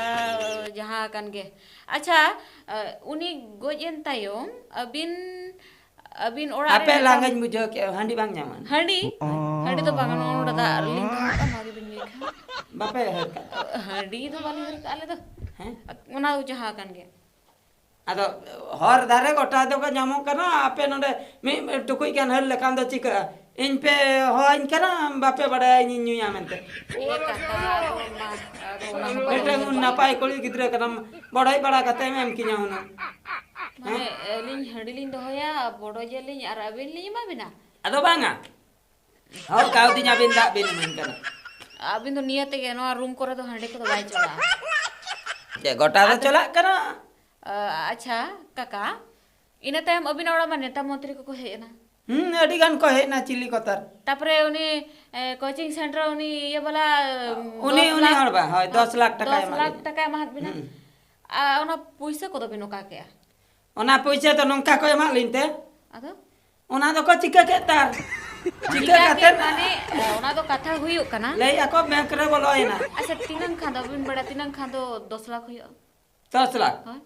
ᱡᱟᱦᱟᱸ ᱟᱠᱟᱱ ᱜᱮ᱾ ᱟᱪᱪᱷᱟ, ᱟᱹ, ᱩᱱᱤ ᱜᱚᱡ ᱮᱱ ᱛᱟᱭᱚᱢ ᱟᱹᱵᱤᱱ, ᱟᱹᱵᱤᱱ ᱚᱲᱟᱜ ᱨᱮ ᱟᱯᱮ ᱱᱮᱛᱟᱨ ᱞᱟᱸᱜᱟᱧ ᱵᱩᱡᱷᱟᱹᱣ ᱠᱮᱜᱼᱟ, ᱦᱟᱺᱰᱤ ᱵᱟᱝ ᱧᱟᱢᱟ? ᱦᱟᱺᱰᱤ? ᱦᱟᱺᱰᱤ ᱫᱚ ᱵᱟᱝᱟ, ᱱᱚᱣᱟ ᱱᱚᱰᱮ ᱫᱟᱜ ᱞᱤᱧ ᱫᱚᱦᱚ ᱠᱟᱜᱼᱟ, ᱱᱚᱣᱟ ᱜᱮᱵᱤᱱ ᱧᱩᱭ ᱠᱷᱟᱱ᱾ ᱵᱟᱯᱮ ᱦᱟᱹᱨ ᱠᱟᱜ? ᱦᱟᱺᱰᱤ ᱫᱚ ᱵᱟᱞᱮ ᱦᱟᱹᱨ ᱠᱟᱜᱼᱟ ᱟᱞᱮ ᱫᱚ᱾ ᱦᱮᱸ? ᱚᱱᱟ ᱫᱚ ᱡᱟᱦᱟᱸ ᱟᱠᱟᱱ ᱜᱮ᱾ ᱟᱫᱚ ᱦᱚᱨ ᱫᱷᱟᱨᱮ ᱜᱚᱴᱟ ᱫᱚᱠᱚ ᱧᱟᱢᱚᱜ ᱠᱟᱱᱟ, ᱟᱯᱮ ᱱᱚᱰᱮ ᱢᱤᱫ ᱴᱩᱠᱩᱡ ᱜᱟᱱ ᱦᱟᱹᱨ ᱞᱮᱠᱷᱟᱱ ᱫᱚ ᱪᱤᱠᱟᱹᱜᱼᱟ? ᱤᱧ ᱯᱮ ᱦᱚᱦᱚᱧ ᱠᱟᱱᱟ, ᱵᱟᱯᱮ ᱵᱟᱰᱟᱭᱟ ᱤᱧᱤᱧ ᱧᱩᱭᱟ ᱢᱮᱱᱛᱮ᱾ ᱮ ᱠᱟᱠᱟ, ᱟᱫᱚ ᱢᱟ, ᱟᱫᱚ ᱚᱱᱟ ᱦᱚᱸ ᱵᱟᱝ ᱢᱤᱫᱴᱟᱝ ᱦᱩᱭᱩᱜ ᱠᱟᱱᱟ᱾ ᱱᱟᱯᱟᱭ ᱠᱩᱲᱤ ᱜᱤᱫᱽᱨᱟᱹ ᱠᱟᱱᱟᱢ, ᱵᱚᱰᱚᱡ ᱵᱟᱲᱟ ᱠᱟᱛᱮᱢ ᱮᱢ ᱠᱤᱧᱟ ᱦᱩᱱᱟᱹᱝ᱾ ᱢᱟᱱᱮ, ᱦᱮᱸ? ᱟᱹᱞᱤᱧ ᱦᱟᱺᱰᱤ ᱞᱤᱧ ᱫᱚᱦᱚᱭᱟ, ᱵᱚᱰᱚᱡᱟᱞᱤᱧ ᱟᱨ ᱟᱹᱵᱤᱱ ᱞᱤᱧ ᱮᱢᱟ ᱵᱤᱱᱟ? ᱟᱫᱚ ᱵᱟᱝᱟ, ᱦᱚᱲ ᱠᱟᱹᱣᱫᱤᱧ ᱟᱹᱵᱤᱱ ᱫᱟᱜ ᱵᱤᱱ ᱮᱢᱟᱹᱧ ᱠᱟᱱᱟ᱾ ᱟᱹᱵᱤᱱ ᱫᱚ ᱱᱤᱭᱟᱹ ᱛᱮᱜᱮ ᱱᱚᱣᱟ ᱨᱩᱢ ᱠᱚᱨᱮ ᱫᱚ ᱦᱟᱺᱰᱤ ᱠᱚᱫᱚ ᱵᱟᱭ ᱪᱟᱞᱟᱜᱼᱟ᱾ ᱪᱮᱫ ᱜᱚᱴᱟ ᱫᱚ ᱟᱫᱚ ᱪᱟᱞᱟᱜ ᱠᱟᱱᱟ? ᱟ, ᱟᱪᱪᱷᱟ, ᱠᱟᱠᱟ, ᱤᱱᱟᱹ ᱛᱟᱭᱚᱢ ᱟᱹᱵᱤᱱᱟᱜ ᱚᱲᱟᱜ ᱢᱟ ᱱᱮᱛᱟ ᱢᱚᱱᱛᱨᱤ ᱠᱚᱠᱚ ᱦᱮᱡ ᱮᱱᱟ᱾ ᱦᱩᱸ, ᱟᱹᱰᱤ ᱜᱟᱱ ᱠᱚ ᱦᱮᱡ ᱮᱱᱟ, ᱪᱤᱞᱤ ᱠᱚ ᱛᱟᱨ᱾ ᱛᱟᱯᱚᱨᱮ ᱩᱱᱤ, ᱮ, ᱠᱳᱪᱤᱝ ᱥᱮᱱᱴᱟᱨ ᱩᱱᱤ ᱤᱭᱟᱹ ᱵᱟᱞᱟ, ᱩᱱᱤ, ᱫᱚᱥ ᱩᱱᱤ ᱞᱟᱠᱷ, ᱦᱚᱲ ᱵᱟ, ᱦᱳᱭ, ᱫᱚᱥ ᱞᱟᱠᱷ ᱴᱟᱠᱟᱭ ᱫᱚᱥ ᱮᱢᱟᱜ ᱞᱟᱠᱷ ᱞᱤᱧᱟ᱾ ᱴᱟᱠᱟᱭ ᱮᱢᱟᱦᱟᱫ ᱵᱤᱱᱟ᱾ ᱦᱩᱸ᱾ ᱟᱨ ᱚᱱᱟ ᱯᱩᱭᱥᱟᱹ ᱠᱚᱫᱚ ᱵᱤᱱ ᱚᱠᱟ ᱠᱮᱜᱼᱟ? ᱚᱱᱟ ᱯᱩᱭᱥᱟᱹ ᱫᱚ ᱱᱚᱝᱠᱟ ᱠᱚ ᱮᱢᱟᱜ ᱞᱤᱧ ᱛᱮ᱾ ᱟᱫᱚ? ᱚᱱᱟ ᱫᱚᱠᱚ ᱪᱤᱠᱟᱹ ᱠᱮᱫ ᱛᱟᱨ᱾ ᱪᱤᱠᱟᱹ ᱪᱤᱠᱟᱹ ᱠᱟᱛᱮ ᱠᱮᱫ ᱢᱟᱱᱮ, ᱚᱱᱟ ᱫᱚ ᱠᱟᱛᱷᱟ ᱦᱩᱭᱩᱜ ᱠᱟᱱᱟ᱾ ᱞᱟᱹᱭ ᱟᱠᱚ ᱵᱮᱝᱠ ᱨᱮ ᱵᱚᱞᱚᱭᱮᱱᱟ᱾ ᱟᱪᱪᱷᱟ, ᱛᱤᱱᱟᱹᱝ ᱠᱷᱟᱱ ᱫᱚ ᱵᱤᱱ ᱵᱟᱲᱟᱭᱟ, ᱛᱤᱱᱟᱹᱝ ᱠᱷᱟᱱ ᱫᱚ ᱫᱚᱥ ᱞᱟᱠᱷ ᱦᱩᱭᱩᱜᱼᱟ? ᱫᱚᱥ ᱞᱟᱠᱷ᱾ ᱦᱳᱭ᱾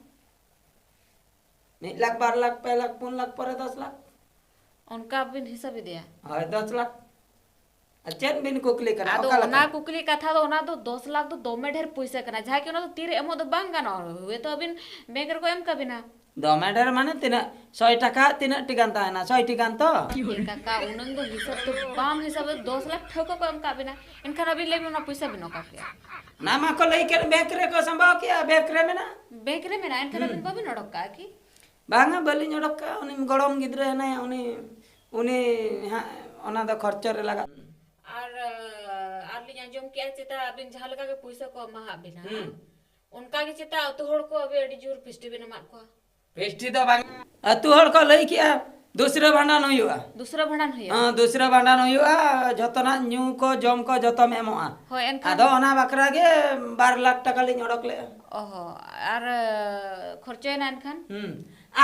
ᱢᱤᱫ ᱞᱟᱠᱷ, ᱵᱟᱨ ᱞᱟᱠᱷ, ᱯᱮ ᱞᱟᱠᱷ, ᱯᱩᱱ ᱞᱟᱠᱷ ᱯᱚᱨᱮ ᱫᱚᱥ ᱞᱟᱠᱷ᱾ ᱚᱱᱠᱟ ᱵᱤᱱ ᱦᱤᱥᱟᱹᱵ ᱤᱫᱤᱭᱟ? ᱦᱳᱭ, ᱫᱚᱥ ᱞᱟᱠᱷ᱾ ᱟᱨ ᱪᱮᱫ ᱵᱤᱱ ᱠᱩᱠᱞᱤ ᱠᱟᱱᱟ? ᱟᱫᱚ ᱚᱠᱟ ᱞᱮᱠᱟ? ᱚᱱᱟ ᱠᱩᱠᱞᱤ ᱠᱟᱛᱷᱟ ᱫᱚ, ᱚᱱᱟ ᱫᱚ ᱫᱚᱥ ᱞᱟᱠᱷ ᱫᱚ ᱫᱚᱢᱮ ᱰᱷᱮᱨ ᱯᱩᱭᱥᱟᱹ ᱠᱟᱱᱟ, ᱡᱟᱦᱟᱸ ᱠᱤ ᱚᱱᱟ ᱫᱚ ᱛᱤᱨᱮ ᱮᱢᱚᱜ ᱫᱚ ᱵᱟᱝ ᱜᱟᱱᱚᱜᱼᱟ, ᱦᱚᱭᱛᱳ ᱟᱹᱵᱤᱱ ᱵᱮᱝᱠ ᱨᱮᱠᱚ ᱮᱢ ᱠᱟᱵᱤᱱᱟ᱾ ᱫᱚᱢᱮ ᱰᱷᱮᱨ ᱢᱟᱱᱮ ᱛᱤᱱᱟᱹᱜ? ᱥᱚᱭ ᱴᱟᱠᱟ ᱛᱤᱱᱟᱹᱜ ᱴᱤ ᱜᱟᱱ ᱛᱟᱦᱮᱱᱟ? ᱥᱚᱭ ᱴᱤ ᱜᱟᱱ ᱛᱚ? ᱮ ᱠᱟᱠᱟ, ᱩᱱᱟᱹᱝ ᱫᱚ ᱦᱤᱥᱟᱹᱵ ᱫᱚ ᱵᱟᱢ ᱦᱤᱥᱟᱹᱵ, ᱫᱚᱥ ᱞᱟᱠᱷ ᱴᱷᱟᱹᱣᱠᱟᱹ ᱠᱚ ᱮᱢ ᱠᱟᱜ ᱵᱤᱱᱟ, ᱮᱱᱠᱷᱟᱱ ᱟᱹᱵᱤᱱ ᱞᱟᱹᱭ ᱵᱤᱱ ᱚᱱᱟ ᱯᱩᱭᱥᱟᱹ ᱵᱤᱱ ᱚᱠᱟ ᱠᱮᱜᱼᱟ? ᱚᱱᱟ ᱢᱟ ᱠᱚ ᱞᱟᱹᱭ ᱠᱮᱫ ᱵᱮᱝᱠ ᱨᱮᱠᱚ ᱥᱟᱢᱵᱟᱣ ᱠᱮᱜᱼᱟ, ᱵᱮᱝᱠ ᱨᱮ ᱢᱮᱱᱟᱜᱼᱟ᱾ ᱵᱮᱝᱠ ᱨᱮ ᱢᱮᱱᱟᱜᱼᱟ, ᱮᱱᱠᱷᱟᱱ ᱦᱩᱸ᱾ ᱟᱹᱵᱤᱱ ᱵᱟᱵᱤᱱ ᱚᱰᱚᱠ ᱠᱟᱜᱼᱟ ᱠᱤ? ᱵᱟᱝᱟ, ᱵᱟᱹᱞᱤᱧ ᱚᱰᱚᱠ ᱠᱟᱜᱼᱟ, ᱩᱱᱤ ᱜᱚᱲᱚᱢ ᱜᱤᱫᱽᱨᱟᱹ ᱦᱮᱱᱟᱭᱟ, ᱩᱱᱤ, ᱩᱱᱤ ᱦᱟᱸᱜ ᱚᱱᱟ ᱫᱚ ᱠᱷᱚᱨᱪᱚ ᱨᱮ ᱞᱟᱜᱟᱜ᱾ ᱟᱨ, ᱟᱨ ᱞᱤᱧ ᱟᱸᱡᱚᱢ ᱠᱮᱜᱼᱟ ᱪᱮᱛᱟ ᱟᱹᱵᱤᱱ ᱡᱟᱦᱟᱸ ᱞᱮᱠᱟ ᱜᱮ ᱯᱩᱭᱥᱟᱹ ᱠᱚ ᱮᱢᱟᱦᱟᱜ ᱵᱤᱱᱟ, ᱦᱩᱸ᱾ ᱚᱱᱠᱟ ᱜᱮ ᱪᱮᱛᱟ ᱟᱹᱛᱩ ᱦᱚᱲ ᱠᱚ ᱟᱹᱵᱤᱱ ᱟᱹᱰᱤ ᱡᱳᱨ ᱯᱷᱤᱥᱴᱤ ᱵᱤᱱ ᱮᱢᱟᱫ ᱠᱚᱣᱟ? ᱯᱷᱤᱥᱴᱤ ᱫᱚ ᱵᱟᱝ, ᱟᱹᱛᱩ ᱦᱚᱲ ᱠᱚ ᱞᱟᱹᱭ ᱠᱮᱜᱼᱟ, ᱫᱩᱥᱨᱟᱹ ᱵᱷᱟᱸᱰᱟᱱ ᱦᱩᱭᱩᱜᱼᱟ᱾ ᱫᱩᱥᱨᱟᱹ ᱵᱷᱟᱸᱰᱟᱱ ᱦᱩᱭᱩᱜᱼᱟ? ᱦᱮᱸ, ᱫᱩᱥᱨᱟᱹ ᱵᱷᱟᱸᱰᱟᱱ ᱦᱩᱭᱩᱜᱼᱟ, ᱡᱷᱚᱛᱚᱱᱟᱜ ᱧᱩ ᱠᱚ, ᱡᱚᱢ ᱠᱚ, ᱡᱷᱚᱛᱚᱢ ᱮᱢᱚᱜᱼᱟ᱾ ᱦᱳᱭ, ᱮᱱᱠᱷᱟᱱ ᱟᱫᱚ ᱚᱱᱟ ᱵᱟᱠᱷᱨᱟ ᱜᱮ ᱵᱟᱨ ᱞᱟᱠᱷ ᱴᱟᱠᱟ ᱞᱤᱧ ᱚᱰᱚᱠ ᱞᱮᱜᱼᱟ᱾ ᱚ ᱦᱚᱸ, ᱟᱨ, ᱠᱷᱚᱨᱪᱚᱭᱮᱱᱟ ᱮᱱᱠᱷᱟᱱ? ᱦᱩᱸ,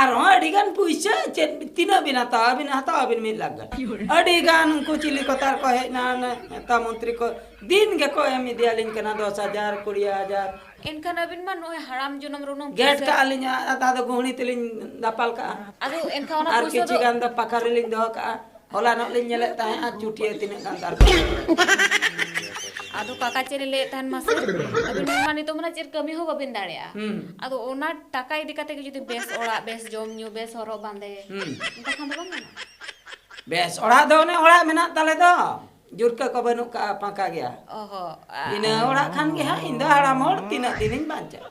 ᱟᱨᱦᱚᱸ ᱟᱹᱰᱤ ᱜᱟᱱ ᱯᱩᱭᱥᱟᱹ, ᱪᱮᱫ, ᱛᱤᱱᱟᱹᱜ ᱵᱤᱱ ᱦᱟᱛᱟᱣᱟ? ᱟᱹᱵᱤᱱ ᱦᱟᱛᱟᱣᱟ ᱵᱤᱱ ᱢᱤᱫ ᱞᱟᱠᱷ ᱜᱟᱱ᱾ ᱟᱹᱰᱤ ᱜᱟᱱ ᱩᱱᱠᱩ ᱪᱤᱞᱤ ᱠᱚ ᱛᱟᱨ ᱠᱚ ᱦᱮᱡ ᱮᱱᱟ, ᱚᱱᱮ ᱱᱮᱛᱟ ᱢᱚᱱᱛᱨᱤ ᱠᱚ ᱫᱤᱱ ᱜᱮᱠᱚ ᱮᱢ ᱤᱫᱤᱭᱟᱞᱤᱧ ᱠᱟᱱᱟ, ᱫᱚᱥ ᱦᱟᱡᱟᱨ, ᱠᱩᱲᱤ ᱦᱟᱡᱟᱨ᱾ ᱮᱱᱠᱷᱟᱱ ᱟᱹᱵᱤᱱ ᱢᱟ ᱱᱚᱜᱼᱚᱭ ᱦᱟᱲᱟᱢ ᱡᱚᱱᱚᱢ ᱨᱮ ᱩᱱᱟᱹᱝ ᱜᱮᱫ ᱯᱩᱭᱥᱟᱹ ᱠᱟᱜᱼᱟ ᱞᱤᱧ, ᱟᱫᱚ ᱜᱩᱦᱲᱤ ᱛᱮᱞᱤᱧ ᱫᱟᱯᱟᱞ ᱠᱟᱜᱼᱟ᱾ ᱟᱫᱚ ᱮᱱᱠᱷᱟᱱ ᱚᱱᱟ ᱟᱨ ᱯᱩᱭᱥᱟᱹ ᱠᱤᱪᱷᱩ ᱫᱚ ᱜᱟᱱ ᱫᱚ ᱯᱟᱠᱟ ᱨᱮᱞᱤᱧ ᱫᱚᱦᱚ ᱠᱟᱜᱼᱟ᱾ ᱦᱚᱞᱟᱱᱚᱜ ᱞᱤᱧ ᱧᱮᱞᱮᱫ ᱛᱟᱦᱮᱸᱫ, ᱟᱨ ᱪᱩᱴᱤᱭᱟᱹ ᱛᱤᱱᱟᱹᱜ ᱜᱟᱱ ᱫᱟᱨᱠᱟᱨ᱾ ᱟᱫᱚ ᱠᱟᱠᱟ, ᱪᱮᱫ ᱞᱤᱧ ᱞᱟᱹᱭᱮᱫ ᱛᱟᱦᱮᱱ ᱢᱟᱥᱮ, ᱟᱹᱵᱤᱱ ᱢᱟ ᱱᱤᱛᱚᱜ ᱢᱟ ᱪᱮᱫ ᱠᱟᱹᱢᱤ ᱦᱚᱸ ᱵᱟᱵᱤᱱ ᱫᱟᱲᱮᱭᱟᱜᱼᱟ᱾ ᱦᱩᱸ᱾ ᱟᱫᱚ ᱚᱱᱟ ᱴᱟᱠᱟ ᱤᱫᱤ ᱠᱟᱛᱮ ᱜᱮ ᱡᱩᱫᱤ ᱵᱮᱥ ᱚᱲᱟᱜ, ᱵᱮᱥ ᱡᱚᱢ ᱧᱩ, ᱵᱮᱥ ᱦᱚᱨᱚᱜ ᱵᱟᱸᱫᱮ, ᱦᱩᱸ᱾ ᱮᱱᱠᱷᱟᱱ ᱫᱚ ᱵᱟᱝ ᱜᱟᱱᱚᱜᱼᱟ? ᱵᱮᱥ ᱚᱲᱟᱜ ᱫᱚ ᱚᱱᱮ ᱚᱲᱟᱜ ᱢᱮᱱᱟᱜ ᱛᱟᱞᱮ ᱫᱚ, ᱡᱩᱨᱠᱟᱹ ᱠᱚ ᱵᱟᱹᱱᱩᱜ ᱠᱟᱜᱼᱟ, ᱯᱷᱟᱸᱠᱟ ᱜᱮᱭᱟ᱾ ᱚ ᱦᱚᱸ, ᱟ- ᱤᱱᱟᱹ ᱚᱲᱟᱜ ᱠᱷᱟᱱ ᱜᱮ ᱦᱟᱸᱜ ᱤᱧ ᱫᱚ ᱦᱟᱲᱟᱢ ᱦᱚᱲ, ᱛᱤᱱᱟᱹᱜ ᱫᱤᱱᱤᱧ ᱵᱟᱧᱪᱟᱜᱼᱟ?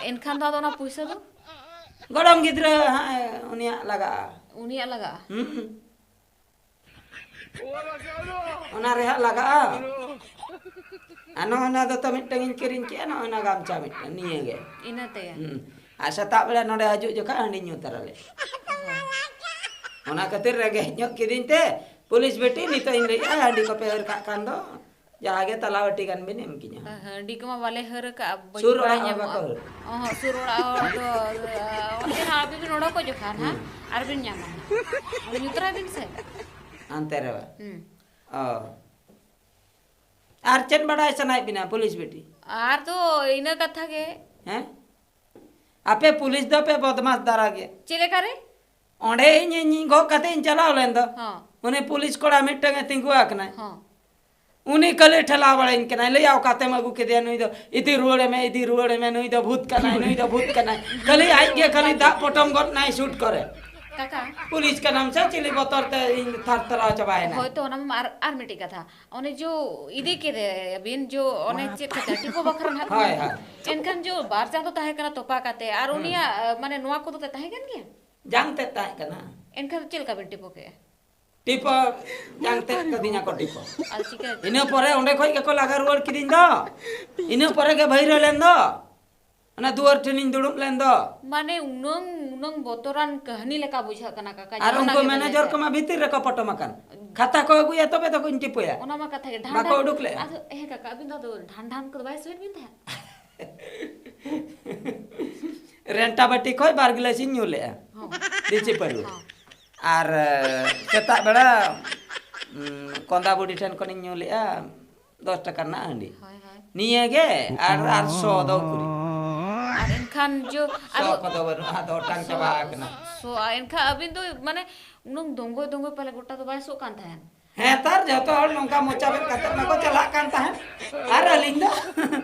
ᱮᱱᱠᱷᱟᱱ ᱫᱚ ᱟᱫᱚ ᱚᱱᱟ ᱯᱩᱭᱥᱟᱹ ᱫᱚ? ᱜᱚᱲᱚᱢ ᱜᱤᱫᱽᱨᱟᱹ ᱦᱟᱸᱜ ᱮ, ᱩᱱᱤᱭᱟᱜ ᱞᱟᱜᱟᱜᱼᱟ᱾ ᱩᱱᱤᱭᱟᱜ ᱞᱟᱜᱟᱜᱼᱟ? ᱦᱩᱸ᱾ ᱚᱱᱟ ᱨᱮ ᱦᱟᱸᱜ ᱞᱟᱜᱟᱜᱼᱟ᱾ ᱟᱨ ᱱᱚᱜᱼᱚᱭ ᱱᱚᱣᱟ ᱫᱚᱛᱚ ᱢᱤᱫᱴᱟᱝ ᱤᱧ ᱠᱤᱨᱤᱧ ᱠᱮᱜᱼᱟ, ᱱᱚᱜᱼᱚᱭ ᱱᱚᱣᱟ ᱜᱟᱢᱪᱷᱟ ᱢᱤᱫᱴᱟᱝ, ᱱᱤᱭᱟᱹ ᱜᱮ᱾ ᱤᱱᱟᱹ ᱛᱮᱜᱮ? ᱦᱩᱸ᱾ ᱟᱨ ᱥᱮᱛᱟᱜ ᱵᱮᱲᱟ ᱱᱚᱰᱮ ᱦᱤᱡᱩᱜ ᱡᱚᱠᱷᱟ ᱦᱟᱺᱰᱤ ᱧᱩ ᱛᱟᱨᱟ ᱞᱮ᱾ ᱚᱱᱟ ᱠᱷᱟᱹᱛᱤᱨ ᱨᱮᱸᱜᱮᱡ ᱧᱚᱜ ᱠᱤᱫᱤᱧ ᱛᱮ, ᱯᱩᱞᱤᱥ ᱵᱤᱴᱤ, ᱱᱤᱛᱚᱜ ᱤᱧ ᱞᱟᱹᱭᱮᱜᱼᱟ, ᱦᱟᱺᱰᱤ ᱠᱚᱯᱮ ᱦᱟᱹᱨ ᱠᱟᱜ ᱠᱷᱟᱱ ᱫᱚ, ᱡᱟᱦᱟᱸ ᱜᱮ ᱛᱟᱞᱟ ᱵᱟᱹᱴᱤ ᱜᱟᱱ ᱵᱤᱱ ᱮᱢ ᱠᱤᱧᱟ᱾ ᱦᱟᱺᱰᱤ ᱠᱚᱢᱟ ᱵᱟᱞᱮ ᱦᱟᱹᱨ ᱠᱟᱜᱼᱟ, ᱵᱟᱹᱧ ᱥᱩᱨ ᱵᱟᱭ ᱚᱲᱟᱜ ᱦᱚᱲ ᱧᱟᱢᱚᱜᱼᱟ᱾ ᱵᱟᱠᱚ ᱦᱟᱹᱨ᱾ ᱚᱦᱚᱸ, ᱥᱩᱨ ᱚᱲᱟᱜ ᱦᱚᱲ ᱫᱚ, ᱚᱸᱰᱮ ᱦᱟᱸᱜ ᱟᱹᱵᱤᱱ ᱵᱤᱱ ᱚᱰᱚᱠᱚᱜ ᱡᱚᱠᱷᱟᱱ ᱦᱟᱸᱜ, ᱦᱩᱸ᱾ ᱟᱨ ᱵᱤᱱ ᱧᱟᱢᱟ᱾ ᱚᱸᱰᱮ ᱧᱩᱛᱨᱟᱭ ᱵᱤᱱ ᱥᱮ᱾ ᱦᱟᱱᱛᱮ ᱨᱮ ᱵᱟ? ᱦᱩᱸ᱾ ᱚ᱾ ᱟᱨ ᱪᱮᱫ ᱵᱟᱰᱟᱭ ᱥᱟᱱᱟᱭᱮᱫ ᱵᱤᱱᱟ ᱯᱩᱞᱤᱥ ᱵᱤᱴᱤ? ᱟᱨ ᱫᱚ ᱤᱱᱟᱹ ᱠᱟᱛᱷᱟ ᱜᱮ᱾ ᱦᱮᱸ? ᱟᱯᱮ ᱯᱩᱞᱤᱥ ᱫᱚ ᱯᱮ ᱵᱚᱫᱢᱟᱥ ᱫᱷᱟᱨᱟ ᱜᱮ᱾ ᱪᱮᱫ ᱞᱮᱠᱟ ᱨᱮ? ᱚᱸᱰᱮ ᱤᱧ, ᱤᱧ ᱜᱚᱜ ᱠᱟᱛᱮ ᱤᱧ ᱪᱟᱞᱟᱣ ᱞᱮᱱ ᱫᱚ᱾ ᱦᱚᱸ᱾ ᱩᱱᱤ ᱯᱩᱞᱤᱥ ᱠᱚᱲᱟ ᱢᱤᱫᱴᱟᱝ ᱮ ᱛᱤᱸᱜᱩ ᱟᱠᱟᱱᱟᱭ᱾ ᱦᱚᱸ᱾ ᱩᱱᱤ ᱠᱷᱟᱹᱞᱤ ᱴᱷᱮᱞᱟᱣ ᱵᱟᱲᱟᱧ ᱠᱟᱱᱟᱭ, ᱞᱟᱹᱭᱟ, "ᱚᱠᱟᱛᱮᱢ ᱟᱹᱜᱩ ᱠᱮᱫᱮᱭᱟ? ᱱᱩᱭ ᱫᱚ ᱤᱫᱤ ᱨᱩᱣᱟᱹᱲᱮ ᱢᱮ, ᱤᱫᱤ ᱨᱩᱣᱟᱹᱲᱮ ᱢᱮ, ᱱᱩᱭ ᱫᱚ ᱵᱷᱩᱛ ᱠᱟᱱᱟᱭ, ᱱᱩᱭ ᱫᱚ ᱵᱷᱩᱛ ᱠᱟᱱᱟᱭ᱾" ᱠᱷᱟᱹᱞᱤ ᱟᱡ ᱜᱮ ᱠᱷᱟᱹᱞᱤ ᱫᱟᱜ ᱯᱚᱴᱚᱢ ᱜᱚᱫ ᱱᱟᱭ ᱥᱩᱴ ᱠᱚᱨᱮ᱾ ᱠᱟᱠᱟ᱾ ᱯᱩᱞᱤᱥ ᱠᱟᱱᱟᱢ ᱥᱮ ᱪᱤᱞᱤ ᱵᱚᱛᱚᱨ ᱛᱮ ᱤᱧ ᱛᱷᱟᱨ ᱛᱷᱟᱨᱟᱣ ᱪᱟᱵᱟᱭᱮᱱᱟ᱾ ᱦᱳᱭ ᱛᱚ, ᱚᱱᱟ ᱢᱟ ᱟᱨ, ᱟᱨ ᱢᱤᱫᱴᱤᱡ ᱠᱟᱛᱷᱟ᱾ ᱚᱱᱮ ᱡᱚ ᱤᱫᱤ ᱠᱮᱫᱮᱭᱟᱵᱤᱱ, ᱡᱚ ᱚᱱᱮ ᱪᱮᱫ ᱠᱷᱟᱹᱛᱤᱨ? ᱴᱤᱯᱩ ᱵᱟᱠᱷᱨᱟ ᱱᱟᱦᱟᱜ ᱦᱳᱭ, ᱠᱟᱱᱟ᱾ ᱦᱳᱭ᱾ ᱮᱱᱠᱷᱟᱱ ᱡᱚ ᱵᱟᱨ ᱪᱟᱸᱫᱚ ᱛᱟᱦᱮᱸ ᱠᱟᱱᱟ ᱛᱚᱯᱟ ᱠᱟᱛᱮ, ᱟᱨ ᱦᱩᱸ᱾ ᱩᱱᱤᱭᱟᱜ, ᱢᱟᱱᱮ, ᱱᱚᱣᱟ ᱠᱚᱫᱚ ᱛᱮ ᱛᱟᱦᱮᱸ ᱠᱟᱱ ᱜᱮᱭᱟ? ᱡᱟᱝ ᱛᱮᱫ ᱛᱟᱦᱮᱸ ᱠᱟᱱᱟ᱾ ᱮᱱᱠᱷᱟᱱ ᱪᱮᱫ ᱞᱮᱠᱟ ᱵᱤᱱ ᱴᱤᱯᱩ ᱠᱮᱜᱼᱟ? ᱴᱤᱯᱩ ᱡᱟᱝ ᱛᱮᱫ ᱠᱟᱹᱫᱤᱧᱟ ᱠᱚ ᱴᱤᱯᱩ᱾ ᱟᱨ ᱪᱤᱠᱟᱹ? ᱤᱱᱟᱹ ᱯᱚᱨᱮ ᱚᱸᱰᱮ ᱠᱷᱚᱡ ᱜᱮᱠᱚ ᱞᱟᱜᱟ ᱨᱩᱣᱟᱹᱲ ᱠᱤᱫᱤᱧ ᱫᱚ᱾ ᱤᱱᱟᱹ ᱯᱚᱨᱮ ᱜᱮ ᱵᱟᱹᱭᱨᱟᱹ ᱞᱮᱱ ᱫᱚ᱾ ᱚᱱᱟ ᱫᱩᱣᱟᱹᱨ ᱴᱷᱮᱱᱤᱧ ᱫᱩᱲᱩᱵ ᱞᱮᱱ ᱫᱚ᱾ ᱢᱟᱱᱮ ᱩᱱᱟᱹᱝ, ᱩᱱᱟᱹᱝ ᱵᱚᱛᱚᱨᱟᱱ ᱠᱟᱹᱦᱱᱤ ᱞᱮᱠᱟ ᱵᱩᱡᱷᱟᱹᱜ ᱠᱟᱱᱟ, ᱠᱟᱠᱟ, ᱟᱨ ᱡᱟᱦᱟᱱᱟᱜ ᱩᱱᱠᱩ ᱜᱮᱵᱮᱱ ᱢᱮᱱᱮᱡᱚᱨ ᱞᱟᱹᱭ ᱠᱚᱢᱟ ᱵᱷᱤᱛᱤᱨ ᱨᱮᱠᱚ ᱯᱚᱴᱚᱢ ᱟᱠᱟᱱ᱾ ᱠᱷᱟᱛᱟ ᱠᱚ ᱟᱹᱜᱩᱭᱟ, ᱛᱚᱵᱮ ᱛᱚᱠᱚᱧ ᱴᱤᱯᱩᱭᱟ᱾ ᱚᱱᱟ ᱢᱟ ᱠᱟᱛᱷᱟ ᱜᱮ, ᱰᱷᱟᱱ ᱵᱟᱠᱚ ᱰᱷᱟᱱ᱾ ᱩᱰᱩᱠ ᱞᱮᱜᱼᱟ᱾ ᱟᱫᱚ, ᱦᱮᱸ ᱠᱟᱠᱟ, ᱟᱹᱵᱤᱱ ᱫᱚ ᱟᱫᱚ ᱰᱷᱟᱱ ᱰᱷᱟᱱ ᱠᱚᱫᱚ ᱵᱟᱭ ᱥᱩᱭᱮᱫ ᱵᱤᱱ ᱛᱟᱦᱮᱸᱫ? ᱨᱮᱱᱴᱟ ᱵᱟᱹᱴᱤ ᱠᱷᱚᱱ ᱵᱟᱨ ᱜᱤᱞᱟᱹᱥᱤᱧ ᱧᱩ ᱞᱮᱜᱼᱟ᱾ ᱦᱚᱸ᱾ ᱫᱤᱪᱤ ᱯᱟᱹᱨᱩᱣᱟᱹ᱾ ᱦᱚᱸ᱾ ᱟᱨ ᱥᱮᱛᱟᱜ ᱵᱮᱲᱟ ᱠᱚᱸᱫᱟ ᱵᱩᱰᱷᱤ ᱴᱷᱮᱱ ᱠᱷᱚᱱᱤᱧ ᱧᱩ ᱞᱮᱜᱼᱟ ᱫᱚᱥ ᱴᱟᱠᱟ ᱨᱮᱱᱟᱜ ᱦᱟᱺᱰᱤ᱾ ᱦᱳᱭ, ᱦᱳᱭ᱾ ᱱᱤᱭᱟᱹ ᱜᱮ᱾ ᱟᱨ ᱟᱨ ᱥᱚ ᱫᱚ ᱩᱠᱩᱨᱤᱧ? ᱟᱨ ᱮᱱᱠᱷᱟᱱ ᱡᱚ ᱥᱚ ᱟᱫᱚ ᱠᱚᱫᱚ ᱵᱟᱹᱱᱩᱜᱼᱟ, ᱟᱫᱚ ᱚᱴᱟᱝ ᱥᱚ, ᱪᱟᱵᱟ ᱟᱠᱟᱱᱟ᱾ ᱥᱚ, ᱮᱱᱠᱷᱟᱱ ᱟᱹᱵᱤᱱ ᱫᱚ ᱢᱟᱱᱮ ᱩᱱᱟᱹᱝ ᱫᱚᱝᱜᱚᱭ ᱫᱚᱝᱜᱚᱭ ᱯᱟᱞᱮ ᱜᱚᱴᱟ ᱫᱚ ᱵᱟᱭ ᱥᱚᱜ ᱠᱟᱱ ᱛᱟᱦᱮᱸᱱ? ᱦᱮᱸ, ᱛᱟᱨ ᱡᱚᱛᱚ ᱦᱚᱲ ᱱᱚᱝᱠᱟ ᱢᱚᱪᱟ ᱵᱮᱫ ᱠᱟᱛᱮ ᱢᱟᱠᱚ ᱪᱟᱞᱟᱜ ᱠᱟᱱ ᱛᱟᱦᱮᱸᱫ᱾ ᱟᱨ ᱟᱹᱞᱤᱧ ᱫᱚ,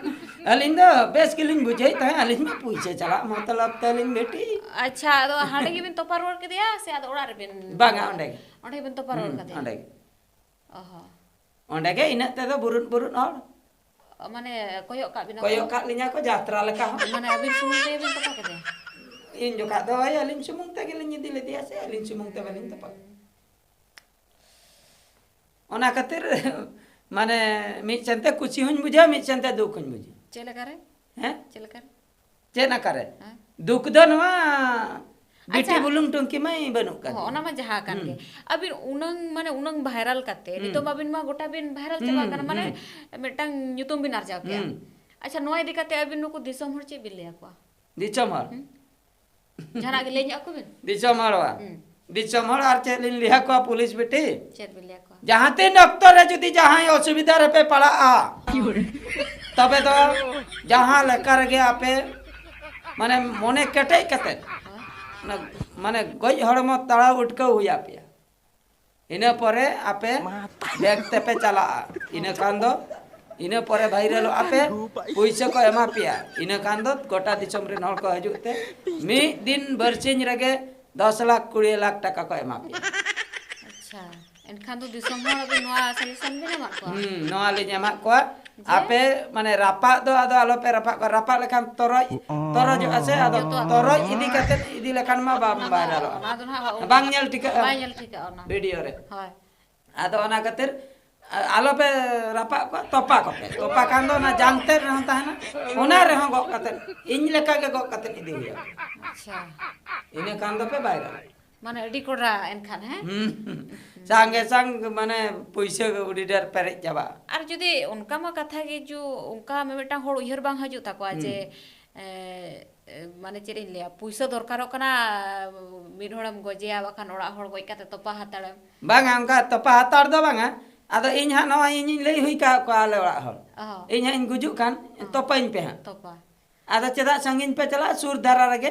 ᱟᱹᱞᱤᱧ ᱫᱚ ᱵᱮᱥ ᱜᱮᱞᱤᱧ ᱵᱩᱡᱷᱟᱹᱣᱮᱫ ᱛᱟᱦᱮᱸᱫ, ᱟᱹᱞᱤᱧ ᱢᱟ ᱯᱩᱭᱥᱟᱹ ᱪᱟᱞᱟᱜ ᱢᱚᱛᱞᱚᱵ ᱛᱟᱹᱞᱤᱧ ᱵᱮᱴᱤ᱾ ᱟᱪᱪᱷᱟ, ᱟᱫᱚ ᱦᱟᱸᱰᱮ ᱜᱮᱵᱤᱱ ᱛᱚᱯᱟ ᱨᱩᱣᱟᱹᱲ ᱠᱮᱫᱮᱭᱟ ᱥᱮ ᱟᱫᱚ ᱚᱲᱟᱜ ᱨᱮᱵᱤᱱ? ᱵᱟᱝᱟ, ᱚᱸᱰᱮ ᱜᱮ᱾ ᱚᱸᱰᱮ ᱜᱮᱵᱤᱱ ᱛᱚᱯᱟ ᱨᱩᱣᱟᱹᱲ ᱦᱩᱸ, ᱠᱟᱫᱮᱭᱟ? ᱚᱸᱰᱮ ᱜᱮ᱾ ᱚ ᱦᱚᱸ᱾ ᱚᱸᱰᱮ ᱜᱮ ᱤᱱᱟᱹᱜ ᱛᱮᱫᱚ ᱵᱩᱨᱩᱫ ᱵᱩᱨᱩᱫ ᱦᱚᱲ᱾ ᱢᱟᱱᱮ ᱠᱚᱭᱚᱜ ᱠᱟᱜ ᱵᱤᱱᱟ ᱠᱚᱭᱚᱜ ᱠᱚ? ᱠᱟᱜ ᱞᱤᱧᱟ ᱠᱚ ᱡᱟᱛᱨᱟ ᱞᱮᱠᱟ ᱦᱚᱸ᱾ ᱢᱟᱱᱮ ᱟᱹᱵᱤᱱ ᱥᱩᱢᱩᱝ ᱛᱮᱜᱮ ᱵᱤᱱ ᱛᱚᱯᱟ ᱠᱮᱫᱮᱭᱟ? ᱤᱧ ᱡᱚᱠᱷᱟᱡ ᱫᱚ ᱦᱳᱭ, ᱟᱹᱞᱤᱧ ᱥᱩᱢᱩᱝ ᱛᱮᱜᱮᱞᱤᱧ ᱤᱫᱤ ᱞᱮᱫᱮᱭᱟ ᱥᱮ, ᱟᱹᱞᱤᱧ ᱥᱩᱢᱩᱝ ᱛᱮ ᱵᱟᱹᱞᱤᱧ ᱛᱚᱯᱟ᱾ ᱚᱱᱟ ᱠᱷᱟᱹᱛᱤᱨ ᱢᱟᱱᱮ ᱢᱤᱫ ᱥᱮᱱᱛᱮ ᱠᱩᱥᱤ ᱦᱚᱸᱧ ᱵᱩᱡᱷᱟᱹᱣᱟ, ᱢᱤᱫ ᱥᱮᱱᱛᱮ ᱫᱩᱠ ᱦᱚᱸᱧ ᱵᱩᱡᱷᱟᱹᱣᱟ᱾ ᱪᱮᱫ ᱞᱮᱠᱟᱨᱮ? ᱦᱮᱸ? ᱪᱮᱫ ᱞᱮᱠᱟᱨᱮ? ᱪᱮᱫ ᱟᱠᱟᱨᱮ? ᱦᱮᱸ? ᱫᱩᱠ ᱫᱚ ᱱᱚᱣᱟ ᱵᱤᱴᱤ ᱟᱪᱪᱷᱟ᱾ ᱵᱩᱞᱩᱝ ᱴᱩᱝᱠᱤ ᱢᱟᱭ ᱵᱟᱹᱱᱩᱜ ᱠᱟᱫᱮ᱾ ᱦᱚᱸ, ᱚᱱᱟ ᱢᱟ ᱡᱟᱦᱟᱸ ᱠᱟᱱ ᱦᱩᱸ᱾ ᱜᱮ᱾ ᱟᱹᱵᱤᱱ ᱩᱱᱟᱹᱝ, ᱢᱟᱱᱮ ᱩᱱᱟᱹᱝ viral ᱠᱟᱛᱮ, ᱦᱩᱸ᱾ ᱱᱤᱛᱚᱜ ᱢᱟ ᱟᱹᱵᱤᱱ ᱢᱟ ᱜᱚᱴᱟ ᱵᱤᱱ viral ᱪᱟᱵᱟ ᱦᱩᱸ, ᱠᱟᱱᱟ, ᱢᱟᱱᱮ ᱦᱩᱸ᱾ ᱢᱤᱫᱴᱟᱝ ᱧᱩᱛᱩᱢ ᱵᱤᱱ ᱟᱨᱡᱟᱣ ᱠᱮᱜᱼᱟ᱾ ᱦᱩᱸ᱾ ᱟᱪᱪᱷᱟ, ᱱᱚᱣᱟ ᱤᱫᱤ ᱠᱟᱛᱮ ᱟᱹᱵᱤᱱ ᱱᱩᱠᱩ ᱫᱤᱥᱚᱢ ᱦᱚᱲ ᱪᱮᱫ ᱵᱤᱱ ᱞᱟᱹᱭ ᱟᱠᱚᱣᱟ? ᱫᱤᱥᱚᱢ ᱦᱚᱲ? ᱦᱩᱸ? ᱡᱟᱦᱟᱱᱟᱜ ᱜᱮ ᱞᱟᱹᱭ ᱧᱚᱜ ᱟᱠᱚ ᱵᱤᱱ? ᱫᱤᱥᱚᱢ ᱦᱚᱲ ᱵᱟᱝ? ᱦᱩᱸ᱾ ᱫᱤᱥᱚᱢ ᱦᱚᱲ ᱟᱨ ᱪᱮᱫ ᱞᱤᱧ ᱞᱟᱹᱭ ᱟᱠᱚᱣᱟ ᱯᱩᱞᱤᱥ ᱵᱤᱴᱤ? ᱪᱮᱫ ᱵᱤᱱ ᱞᱟᱹᱭ ᱟᱠᱚᱣᱟ? ᱡᱟᱦᱟᱸ ᱛᱤᱱ ᱚᱠᱛᱚ ᱨᱮ ᱡᱩᱫᱤ ᱡᱟᱦᱟᱸᱭ ᱚᱥᱩᱵᱤᱫᱷᱟ ᱨᱮᱯᱮ ᱯᱟᱲᱟᱜᱼᱟ, ᱛᱚᱵᱮ ᱫᱚ ᱡᱟᱦᱟᱸ ᱞᱮᱠᱟ ᱨᱮᱜᱮ ᱟᱯᱮ ᱢᱟᱱᱮ ᱢᱚᱱᱮ ᱠᱮᱴᱮᱡ ᱠᱟᱛᱮ, ᱦᱳᱭ᱾ ᱚᱱᱟ ᱢᱟᱱᱮ ᱜᱚᱡ ᱦᱚᱲᱢᱚ ᱛᱟᱲᱟᱣ ᱩᱴᱠᱟᱹᱣ ᱦᱩᱭ ᱟᱯᱮᱭᱟ᱾ ᱤᱱᱟᱹ ᱯᱚᱨᱮ ᱟᱯᱮ ᱵᱮᱜᱽ ᱛᱮᱯᱮ ᱪᱟᱞᱟᱜᱼᱟ᱾ ᱤᱱᱟᱹ ᱠᱷᱟᱱ ᱫᱚ, ᱤᱱᱟᱹ ᱯᱯᱚᱨᱮ ᱵᱷᱟᱭᱨᱟᱞᱚᱜᱼᱟ ᱯᱮ, ᱯᱩᱭᱥᱟᱹ ᱠᱚ ᱮᱢᱟ ᱯᱮᱭᱟ᱾ ᱤᱱᱟᱹ ᱠᱷᱟᱱ ᱫᱚ ᱜᱚᱴᱟ ᱫᱤᱥᱚᱢ ᱨᱮᱱ ᱦᱚᱲ ᱠᱚ ᱦᱤᱡᱩᱜ ᱛᱮ ᱢᱤᱫ ᱫᱤᱱ ᱵᱟᱨᱥᱤᱧ ᱨᱮᱜᱮ ᱫᱚᱥ ᱞᱟᱠᱷ, ᱠᱩᱲᱤ ᱞᱟᱠᱷ ᱴᱟᱠᱟ ᱠᱚ ᱮᱢᱟ ᱯᱮᱭᱟ᱾ ᱟᱪᱪᱷᱟ, ᱮᱱᱠᱷᱟᱱ ᱫᱚ ᱫᱤᱥᱚᱢ ᱦᱚᱲ ᱟᱹᱵᱤᱱ ᱱᱚᱣᱟ suggestion ᱵᱤᱱ ᱮᱢᱟᱫ ᱠᱚᱣᱟ? ᱦᱩᱸ, ᱱᱚᱣᱟ ᱞᱤᱧ ᱮᱢᱟᱫ ᱠᱚᱣᱟ᱾ ᱡᱮ? ᱟᱯᱮ ᱢᱟᱱᱮ ᱨᱟᱯᱟᱜ ᱫᱚ ᱟᱫᱚ ᱟᱞᱚᱯᱮ ᱨᱟᱯᱟᱜ ᱠᱚᱣᱟ᱾ ᱨᱟᱯᱟᱜ ᱞᱮᱠᱷᱟᱱ ᱛᱚᱨᱚᱡ, ᱛᱚᱨᱚᱡᱚᱜᱼᱟ ᱥᱮ, ᱟᱫᱚ ᱡᱚᱛᱚ ᱛᱚᱨᱚᱡ ᱤᱫᱤ ᱠᱟᱛᱮ ᱤᱫᱤ ᱞᱮᱠᱷᱟᱱ ᱢᱟ ᱵᱟᱢ ᱚᱱᱟ ᱢᱟ, ᱵᱷᱟᱭᱨᱟᱞᱚᱜᱼᱟ᱾ ᱚᱱᱟ ᱫᱚ ᱱᱟᱦᱟᱜ ᱵᱟᱝ ᱧᱮᱞ ᱴᱷᱤᱠᱟᱹᱜᱼᱟ᱾ ᱵᱟᱭ ᱧᱮᱞ ᱴᱷᱤᱠᱟᱹᱜᱼᱟ ᱚᱱᱟ᱾ ᱵᱷᱤᱰᱤᱭᱳ ᱨᱮ᱾ ᱦᱳᱭ᱾ ᱟᱫᱚ ᱚᱱᱟ ᱠᱷᱟᱹᱛᱤᱨ, ᱟ-, ᱟᱞᱚᱯᱮ ᱨᱟᱯᱟᱜ ᱠᱚᱣᱟ, ᱛᱚᱯᱟ ᱠᱚᱯᱮ᱾ ᱛᱚᱯᱟ ᱠᱷᱟᱱ ᱫᱚ ᱚᱱᱟ ᱡᱟᱝ ᱛᱮᱫ ᱨᱮᱦᱚᱸ ᱛᱟᱦᱮᱱᱟ, ᱚᱱᱟ ᱨᱮᱦᱚᱸ ᱜᱚᱜ ᱠᱟᱛᱮ, ᱤᱧ ᱞᱮᱠᱟ ᱜᱮ ᱜᱚᱜ ᱠᱟᱛᱮ ᱤᱫᱤ ᱦᱩᱭᱩᱜᱼᱟ᱾ ᱟᱪᱪᱷᱟ᱾ ᱤᱱᱟᱹ ᱠᱷᱟᱱ ᱫᱚᱯᱮ ᱵᱷᱟᱭᱨᱟᱞ᱾ ᱢᱟᱱᱮ ᱟᱹᱰᱤ ᱠᱚᱰᱨᱟ ᱮᱱᱠᱷᱟᱱ, ᱦᱮᱸ? ᱦᱩᱸ᱾ ᱥᱟᱸᱜᱮ ᱥᱟᱝ ᱢᱟᱱᱮ ᱯᱩᱭᱥᱟᱹ ᱜᱮ ᱟᱹᱰᱤ ᱰᱷᱮᱨ ᱯᱮᱨᱮᱡ ᱪᱟᱵᱟᱜᱼᱟ᱾ ᱟᱨ ᱡᱩᱫᱤ ᱚᱱᱠᱟ ᱢᱟ ᱠᱟᱛᱷᱟ ᱜᱮ, ᱡᱩ-, ᱚᱱᱠᱟ ᱢᱤᱢᱤᱫᱴᱟᱝ ᱦᱚᱲ ᱩᱭᱦᱟᱹᱨ ᱵᱟᱝ ᱦᱤᱡᱩᱜ ᱛᱟᱠᱚᱣᱟ ᱦᱩᱸ᱾ ᱡᱮ ᱮ, ᱮ, ᱢᱟᱱᱮ ᱪᱮᱫ ᱤᱧ ᱞᱟᱹᱭᱟ, ᱯᱩᱭᱥᱟᱹ ᱫᱚᱨᱠᱟᱨᱚᱜ ᱠᱟᱱᱟ, ᱢᱤᱫ ᱦᱚᱲᱮᱢ ᱜᱚᱡᱮᱭᱟ, ᱵᱟᱠᱷᱟᱱ ᱚᱲᱟᱜ ᱦᱚᱲ ᱜᱚᱡ ᱠᱟᱛᱮ ᱛᱚᱯᱟ ᱦᱟᱛᱟᱲᱮᱢ᱾ ᱵᱟᱝᱟ, ᱚᱱᱠᱟ ᱛᱚᱯᱟ ᱦᱟᱛᱟᱲ ᱫᱚ ᱵᱟᱝᱟ᱾ ᱟᱫᱚ ᱤᱧ ᱦᱟᱸᱜ ᱱᱚᱜᱼᱚᱭ ᱤᱧᱤᱧ ᱞᱟᱹᱭ ᱦᱩᱭ ᱠᱟᱜ ᱠᱚᱣᱟ ᱟᱞᱮ ᱚᱲᱟᱜ ᱦᱚᱲ, ᱚ, ᱤᱧ ᱦᱟᱸᱜ ᱤᱧ ᱜᱩᱡᱩᱜ ᱠᱟᱱ, ᱦᱚᱸ᱾ ᱛᱚᱯᱟᱧ ᱯᱮ ᱦᱟᱸᱜ᱾ ᱛᱚᱯᱟ᱾ ᱟᱫᱚ ᱪᱮᱫᱟᱜ ᱥᱟᱺᱜᱤᱧ ᱯᱮ ᱪᱟᱞᱟᱜᱼᱟ, ᱥᱩᱨ ᱫᱷᱟᱨᱟ ᱨᱮᱜᱮ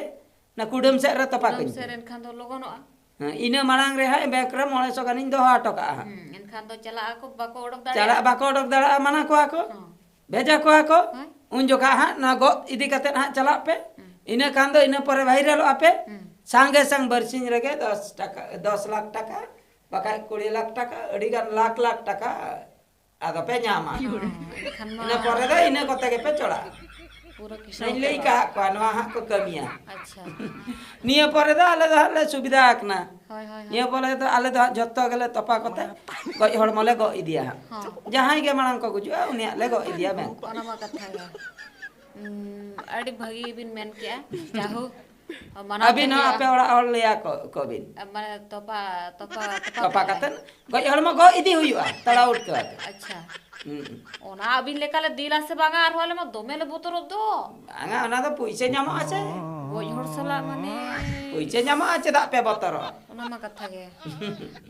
ᱚᱱᱟ ᱠᱩᱰᱟᱹᱢ ᱥᱮᱫ ᱨᱮ ᱛᱚᱯᱟ ᱠᱩᱰᱟᱹᱢ ᱠᱟᱹᱧ ᱥᱮᱫ ᱯᱮ᱾ ᱨᱮ ᱮᱱᱠᱷᱟᱱ ᱫᱚ ᱞᱚᱜᱚᱱᱚᱜᱼᱟ᱾ ᱦᱮᱸ, ᱤᱱᱟᱹ ᱢᱟᱲᱟᱝ ᱨᱮ ᱦᱟᱸᱜ ᱵᱮᱝᱠ ᱨᱮ ᱢᱚᱬᱮ ᱥᱚ ᱜᱟᱱᱤᱧ ᱫᱚᱦᱚ ᱦᱚᱴᱚ ᱠᱟᱜᱼᱟ ᱦᱟᱸᱜ᱾ ᱦᱩᱸ, ᱮᱱᱠᱷᱟᱱ ᱫᱚ ᱪᱟᱞᱟᱜ ᱟᱠᱚ, ᱵᱟᱠᱚ ᱚᱰᱚᱠ ᱪᱟᱞᱟᱜ ᱫᱟᱲᱮᱭᱟᱜᱼᱟ᱾ ᱵᱟᱠᱚ ᱚᱰᱚᱠ ᱫᱟᱲᱮᱭᱟᱜᱼᱟ, ᱢᱟᱱᱟ ᱠᱚᱣᱟ ᱠᱚ, ᱦᱚᱸ᱾ ᱵᱷᱮᱡᱟ ᱠᱚᱣᱟ ᱠᱚ᱾ ᱦᱳᱭ᱾ ᱩᱱ ᱡᱚᱠᱷᱟ ᱦᱟᱸᱜ ᱱᱚᱣᱟ ᱜᱚᱜ ᱤᱫᱤ ᱠᱟᱛᱮ ᱦᱟᱸᱜ ᱪᱟᱞᱟᱜ ᱯᱮ᱾ ᱦᱩᱸ᱾ ᱤᱱᱟᱹ ᱠᱷᱟᱱ ᱫᱚ ᱤᱱᱟᱹ ᱯᱚᱨᱮ ᱵᱷᱟᱭᱨᱟᱞᱚᱜᱼᱟ ᱯᱮ᱾ ᱦᱩᱸ᱾ ᱥᱟᱸᱜᱮ ᱥᱟᱝ ᱵᱟᱨᱥᱤᱧ ᱨᱮᱜᱮ ᱫᱚᱥ ᱴᱟᱠᱟ, ᱫᱚᱥ ᱞᱟᱠᱷ ᱴᱟᱠᱟ, ᱵᱟᱠᱷᱟᱡ ᱠᱩᱲᱤ ᱞᱟᱠᱷ ᱴᱟᱠᱟ, ᱟᱹᱰᱤ ᱜᱟᱱ ᱞᱟᱠᱷ ᱞᱟᱠᱷ ᱴᱟᱠᱟ ᱟᱫᱚ ᱯᱮ ᱧᱟᱢᱟ᱾ ᱦᱚᱸ, ᱮᱱᱠᱷᱟᱱ ᱢᱟ ᱤᱱᱟᱹ ᱯᱚᱨᱮ ᱫᱚ ᱤᱱᱟᱹ ᱠᱚᱛᱮ ᱜᱮᱯᱮ ᱪᱚᱲᱟᱜᱼᱟ᱾ ᱯᱩᱨᱟᱹ ᱠᱤᱥᱟᱹᱬ ᱤᱧ ᱞᱟᱹᱭ ᱩᱛᱟᱹᱨᱚᱜᱼᱟ᱾ ᱠᱟᱜ ᱠᱚᱣᱟ, ᱱᱚᱣᱟ ᱦᱟᱸᱜ ᱠᱚ ᱠᱟᱹᱢᱤᱭᱟ᱾ ᱟᱪᱪᱷᱟ᱾ ᱱᱤᱭᱟᱹ ᱯᱚᱨᱮ ᱫᱚ ᱟᱞᱮ ᱫᱚ ᱦᱟᱸᱜ ᱞᱮ ᱥᱩᱵᱤᱫᱷᱟ ᱟᱠᱟᱱᱟ᱾ ᱦᱳᱭ, ᱦᱳᱭ, ᱦᱳᱭ᱾ ᱱᱤᱭᱟᱹ ᱯᱚᱨᱮ ᱫᱚ ᱟᱞᱮ ᱫᱚ ᱦᱟᱸᱜ ᱡᱷᱚᱛᱚ ᱜᱮᱞᱮ ᱛᱚᱯᱟ ᱠᱚᱛᱮ ᱜᱚᱡ ᱦᱚᱲᱢᱚ ᱞᱮ ᱜᱚᱜ ᱤᱫᱤᱭᱟ ᱦᱟᱸᱜ᱾ ᱦᱚᱸ᱾ ᱡᱟᱦᱟᱸᱭ ᱜᱮ ᱢᱟᱲᱟᱝ ᱠᱚ ᱜᱩᱡᱩᱜᱼᱟ, ᱩᱱᱤᱭᱟᱜ ᱞᱮ ᱜᱚᱜ ᱤᱫᱤᱭᱟ ᱵᱮᱝᱠ ᱠᱚ᱾ ᱚᱱᱟ ᱢᱟ ᱠᱟᱛᱷᱟ ᱜᱮ᱾ ᱩᱸ, ᱟᱹᱰᱤ ᱵᱷᱟᱹᱜᱤ ᱵᱤᱱ ᱢᱮᱱ ᱠᱮᱜᱼᱟ᱾ ᱡᱟᱦᱳ, ᱢᱟᱱᱟᱣ ᱛᱮ ᱟᱹᱵᱤᱱ ᱦᱚᱸ ᱦᱩᱭᱩᱜᱼᱟ᱾ ᱟᱯᱮ ᱚᱲᱟᱜ ᱦᱚᱲ ᱞᱟᱹᱭᱟ ᱠᱚ, ᱠᱚ ᱵᱤᱱ᱾ ᱟ, ᱢᱟᱱᱮ ᱛᱚᱯᱟ, ᱛᱚᱯᱟ, ᱛᱚᱯᱟ ᱛᱚᱯᱟ ᱠᱟᱛᱮ᱾ ᱠᱟᱛᱮ ᱜᱚᱡ ᱦᱚᱲᱢᱚ ᱜᱚᱜ ᱤᱫᱤ ᱦᱩᱭᱩᱜᱼᱟ, ᱛᱟᱲᱟ ᱩᱴᱠᱟᱹ ᱠᱟᱛᱮ᱾ ᱟᱪᱪᱷᱟ᱾ ᱦᱩᱸ᱾ ᱚᱱᱟ ᱟᱹᱵᱤᱱ ᱞᱮᱠᱟ ᱞᱮ ᱫᱤᱞᱟ ᱥᱮ ᱵᱟᱝᱟ, ᱟᱨᱦᱚᱸ ᱟᱞᱮ ᱢᱟ ᱫᱚᱢᱮ ᱞᱮ ᱵᱚᱛᱚᱨᱚᱜ ᱫᱚ᱾ ᱵᱟᱝᱟ, ᱚᱱᱟ ᱫᱚ ᱯᱩᱭᱥᱟᱹ ᱧᱟᱢᱚᱜᱼᱟ ᱥᱮ᱾ ᱜᱚᱡ ᱦᱚᱲ ᱥᱟᱞᱟᱜ ᱢᱟᱱᱮ᱾ ᱯᱩᱭᱥᱟᱹ ᱧᱟᱢᱚᱜᱼᱟ, ᱪᱮᱫᱟᱜ ᱯᱮ ᱵᱚᱛᱚᱨᱚᱜᱼᱟ? ᱚᱱᱟ ᱢᱟ ᱠᱟᱛᱷᱟ ᱜᱮ᱾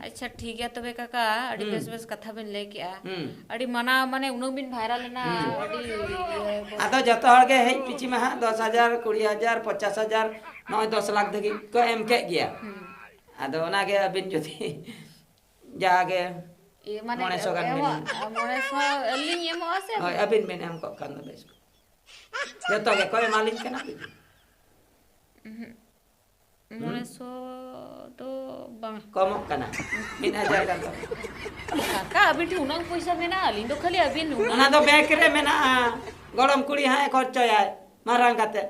ᱟᱪᱪᱷᱟ, ᱴᱷᱤᱠ ᱜᱮᱭᱟ ᱛᱚᱵᱮ ᱠᱟᱠᱟ, ᱟᱹᱰᱤ ᱦᱩᱸ᱾ ᱵᱮᱥ ᱵᱮᱥ ᱠᱟᱛᱷᱟ ᱵᱮᱱ ᱞᱟᱹᱭ ᱠᱮᱜᱼᱟ᱾ ᱦᱩᱸ᱾ ᱟᱹᱰᱤ ᱢᱟᱱᱟᱣ, ᱢᱟᱱᱮ ᱩᱱᱟᱹᱜ ᱵᱤᱱ ᱵᱷᱟᱭᱨᱟᱞ ᱮᱱᱟ, ᱦᱩᱸ᱾ ᱟᱹᱰᱤ ᱤᱭᱟᱹ ᱵᱚ- ᱟᱫᱚ ᱡᱚᱛᱚ ᱦᱚᱲ ᱜᱮ ᱦᱮᱡ ᱯᱤᱪᱷᱤ ᱢᱟ ᱦᱟᱸᱜ ᱫᱚᱥ ᱦᱟᱡᱟᱨ, ᱠᱩᱲᱤ ᱦᱟᱡᱟᱨ, ᱯᱚᱧᱪᱟᱥ ᱦᱟᱡᱟᱨ, ᱱᱚᱜᱼᱚᱭ ᱫᱚᱥ ᱞᱟᱠᱷ ᱫᱷᱟᱹᱵᱤᱡ ᱠᱚ ᱮᱢ ᱠᱮᱫ ᱜᱮᱭᱟ᱾ ᱦᱩᱸ᱾ ᱟᱫᱚ ᱚᱱᱟᱜᱮ ᱟᱹᱵᱤᱱ ᱡᱩᱫᱤ ᱡᱟᱜᱮ ᱤᱭᱟᱹ, ᱢᱟᱱᱮ ᱢᱚᱬᱮ ᱥᱚ ᱜᱟᱱ ᱮᱢᱚᱜ, ᱵᱤᱱ᱾ ᱢᱚᱬᱮ ᱥᱚ ᱟᱹᱞᱤᱧ ᱮᱢᱚᱜᱼᱟ ᱥᱮ? ᱦᱳᱭ, ᱟᱹᱵᱤᱱ ᱵᱤᱱ ᱮᱢ ᱠᱚᱜ ᱠᱷᱟᱱ ᱫᱚ ᱵᱮᱥ ᱠᱚᱜᱼᱟ᱾ ᱡᱚᱛᱚ ᱜᱮᱠᱚ ᱮᱢᱟᱞᱤᱧ ᱠᱟᱱᱟ ᱵᱤᱱ᱾ ᱦᱩᱸ? ᱢᱚᱬᱮ ᱥᱚ ᱫᱚ ᱵᱟᱝ᱾ ᱠᱚᱢᱚᱜ ᱠᱟᱱᱟ, ᱢᱤᱫ ᱦᱟᱡᱟᱨ ᱜᱟᱱ ᱫᱚ᱾ ᱠᱟᱠᱟ, ᱟᱹᱵᱤᱱ ᱴᱷᱮᱱ ᱩᱱᱟᱹᱜ ᱯᱚᱭᱥᱟ ᱢᱮᱱᱟᱜᱼᱟ, ᱟᱹᱞᱤᱧ ᱫᱚ ᱠᱷᱟᱹᱞᱤ ᱟᱹᱵᱤᱱ ᱩᱱᱟᱹᱜ᱾ ᱚᱱᱟ ᱫᱚ ᱵᱮᱝᱠ ᱨᱮ ᱢᱮᱱᱟᱜᱼᱟ, ᱜᱚᱲᱚᱢ ᱠᱩᱲᱤ ᱦᱟᱸᱜ ᱮ ᱠᱷᱚᱨᱪᱚᱭᱟᱭ ᱢᱟᱨᱟᱝ ᱠᱟᱛᱮ᱾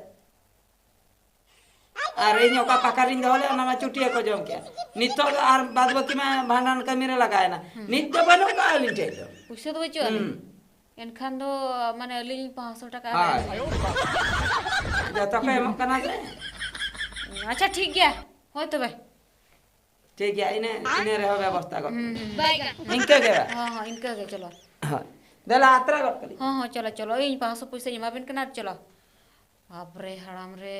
ᱟᱨ ᱤᱧ ᱚᱠᱟ ᱯᱟᱠᱟᱨᱤᱧ ᱫᱚᱦᱚ ᱞᱮᱫ, ᱚᱱᱟ ᱢᱟ ᱪᱩᱴᱤᱭᱟᱹ ᱠᱚ ᱡᱚᱢ ᱠᱮᱜᱼᱟ᱾ ᱱᱤᱛᱚᱜ ᱫᱚ ᱟᱨ ᱵᱟᱫ ᱵᱟᱹᱠᱤ ᱢᱟ ᱵᱷᱟᱸᱰᱟᱱ ᱠᱟᱹᱢᱤ ᱨᱮ ᱞᱟᱜᱟᱣ ᱮᱱᱟ᱾ ᱦᱩᱸ᱾ ᱱᱤᱛ ᱫᱚ ᱵᱟᱹᱱᱩᱜ ᱠᱟᱜᱼᱟ ᱟᱹᱞᱤᱧ ᱴᱷᱮᱡ ᱫᱚ᱾ ᱯᱩᱭᱥᱟᱹ ᱫᱚ ᱵᱟᱹᱪᱩᱜ ᱟᱹᱱᱤᱡ᱾ ᱦᱩᱸ᱾ ᱮᱱᱠᱷᱟᱱ ᱫᱚ ᱢᱟᱱᱮ ᱟᱹᱞᱤᱧ ᱯᱟᱸᱪᱥᱚ ᱴᱟᱠᱟ ᱦᱳᱭ᱾ ᱮᱢ ᱦᱩᱭᱩᱜᱼᱟ᱾ ᱡᱚᱛᱚ ᱯᱮ ᱮᱢᱚᱜ ᱠᱟᱱᱟ ᱥᱮ? ᱟᱪᱪᱷᱟ, ᱴᱷᱤᱠ ᱜᱮᱭᱟ᱾ ᱦᱳᱭ ᱛᱚᱵᱮ᱾ ᱴᱷᱤᱠ ᱜᱮᱭᱟ, ᱤᱱᱟᱹ, ᱤᱱᱟᱹ ᱨᱮᱦᱚᱸ ᱵᱮᱵᱚᱥᱛᱷᱟ ᱜᱚᱫ ᱦᱩᱸ, ᱠᱟᱜ᱾ ᱦᱩᱸ᱾ ᱤᱱᱠᱟᱹ ᱜᱮ ᱵᱟᱝ? ᱦᱚᱸ, ᱦᱚᱸ, ᱤᱱᱠᱟᱹ ᱜᱮ, ᱪᱚᱞᱚ᱾ ᱦᱳᱭ᱾ ᱫᱮᱞᱟ, ᱟᱛᱨᱟ ᱜᱚᱫ ᱠᱟᱹᱞᱤᱧ᱾ ᱦᱚᱸ, ᱦᱚᱸ, ᱪᱚᱞᱚ, ᱪᱚᱞᱚ᱾ ᱤᱧ ᱯᱟᱸᱪᱥᱚ ᱯᱩᱭᱥᱟᱹᱧ ᱮᱢᱟ ᱵᱤᱱ ᱠᱟᱱᱟ, ᱪᱚᱞᱚ᱾ ᱵᱟᱯᱨᱮ, ᱦᱟᱲᱟᱢ ᱨᱮ᱾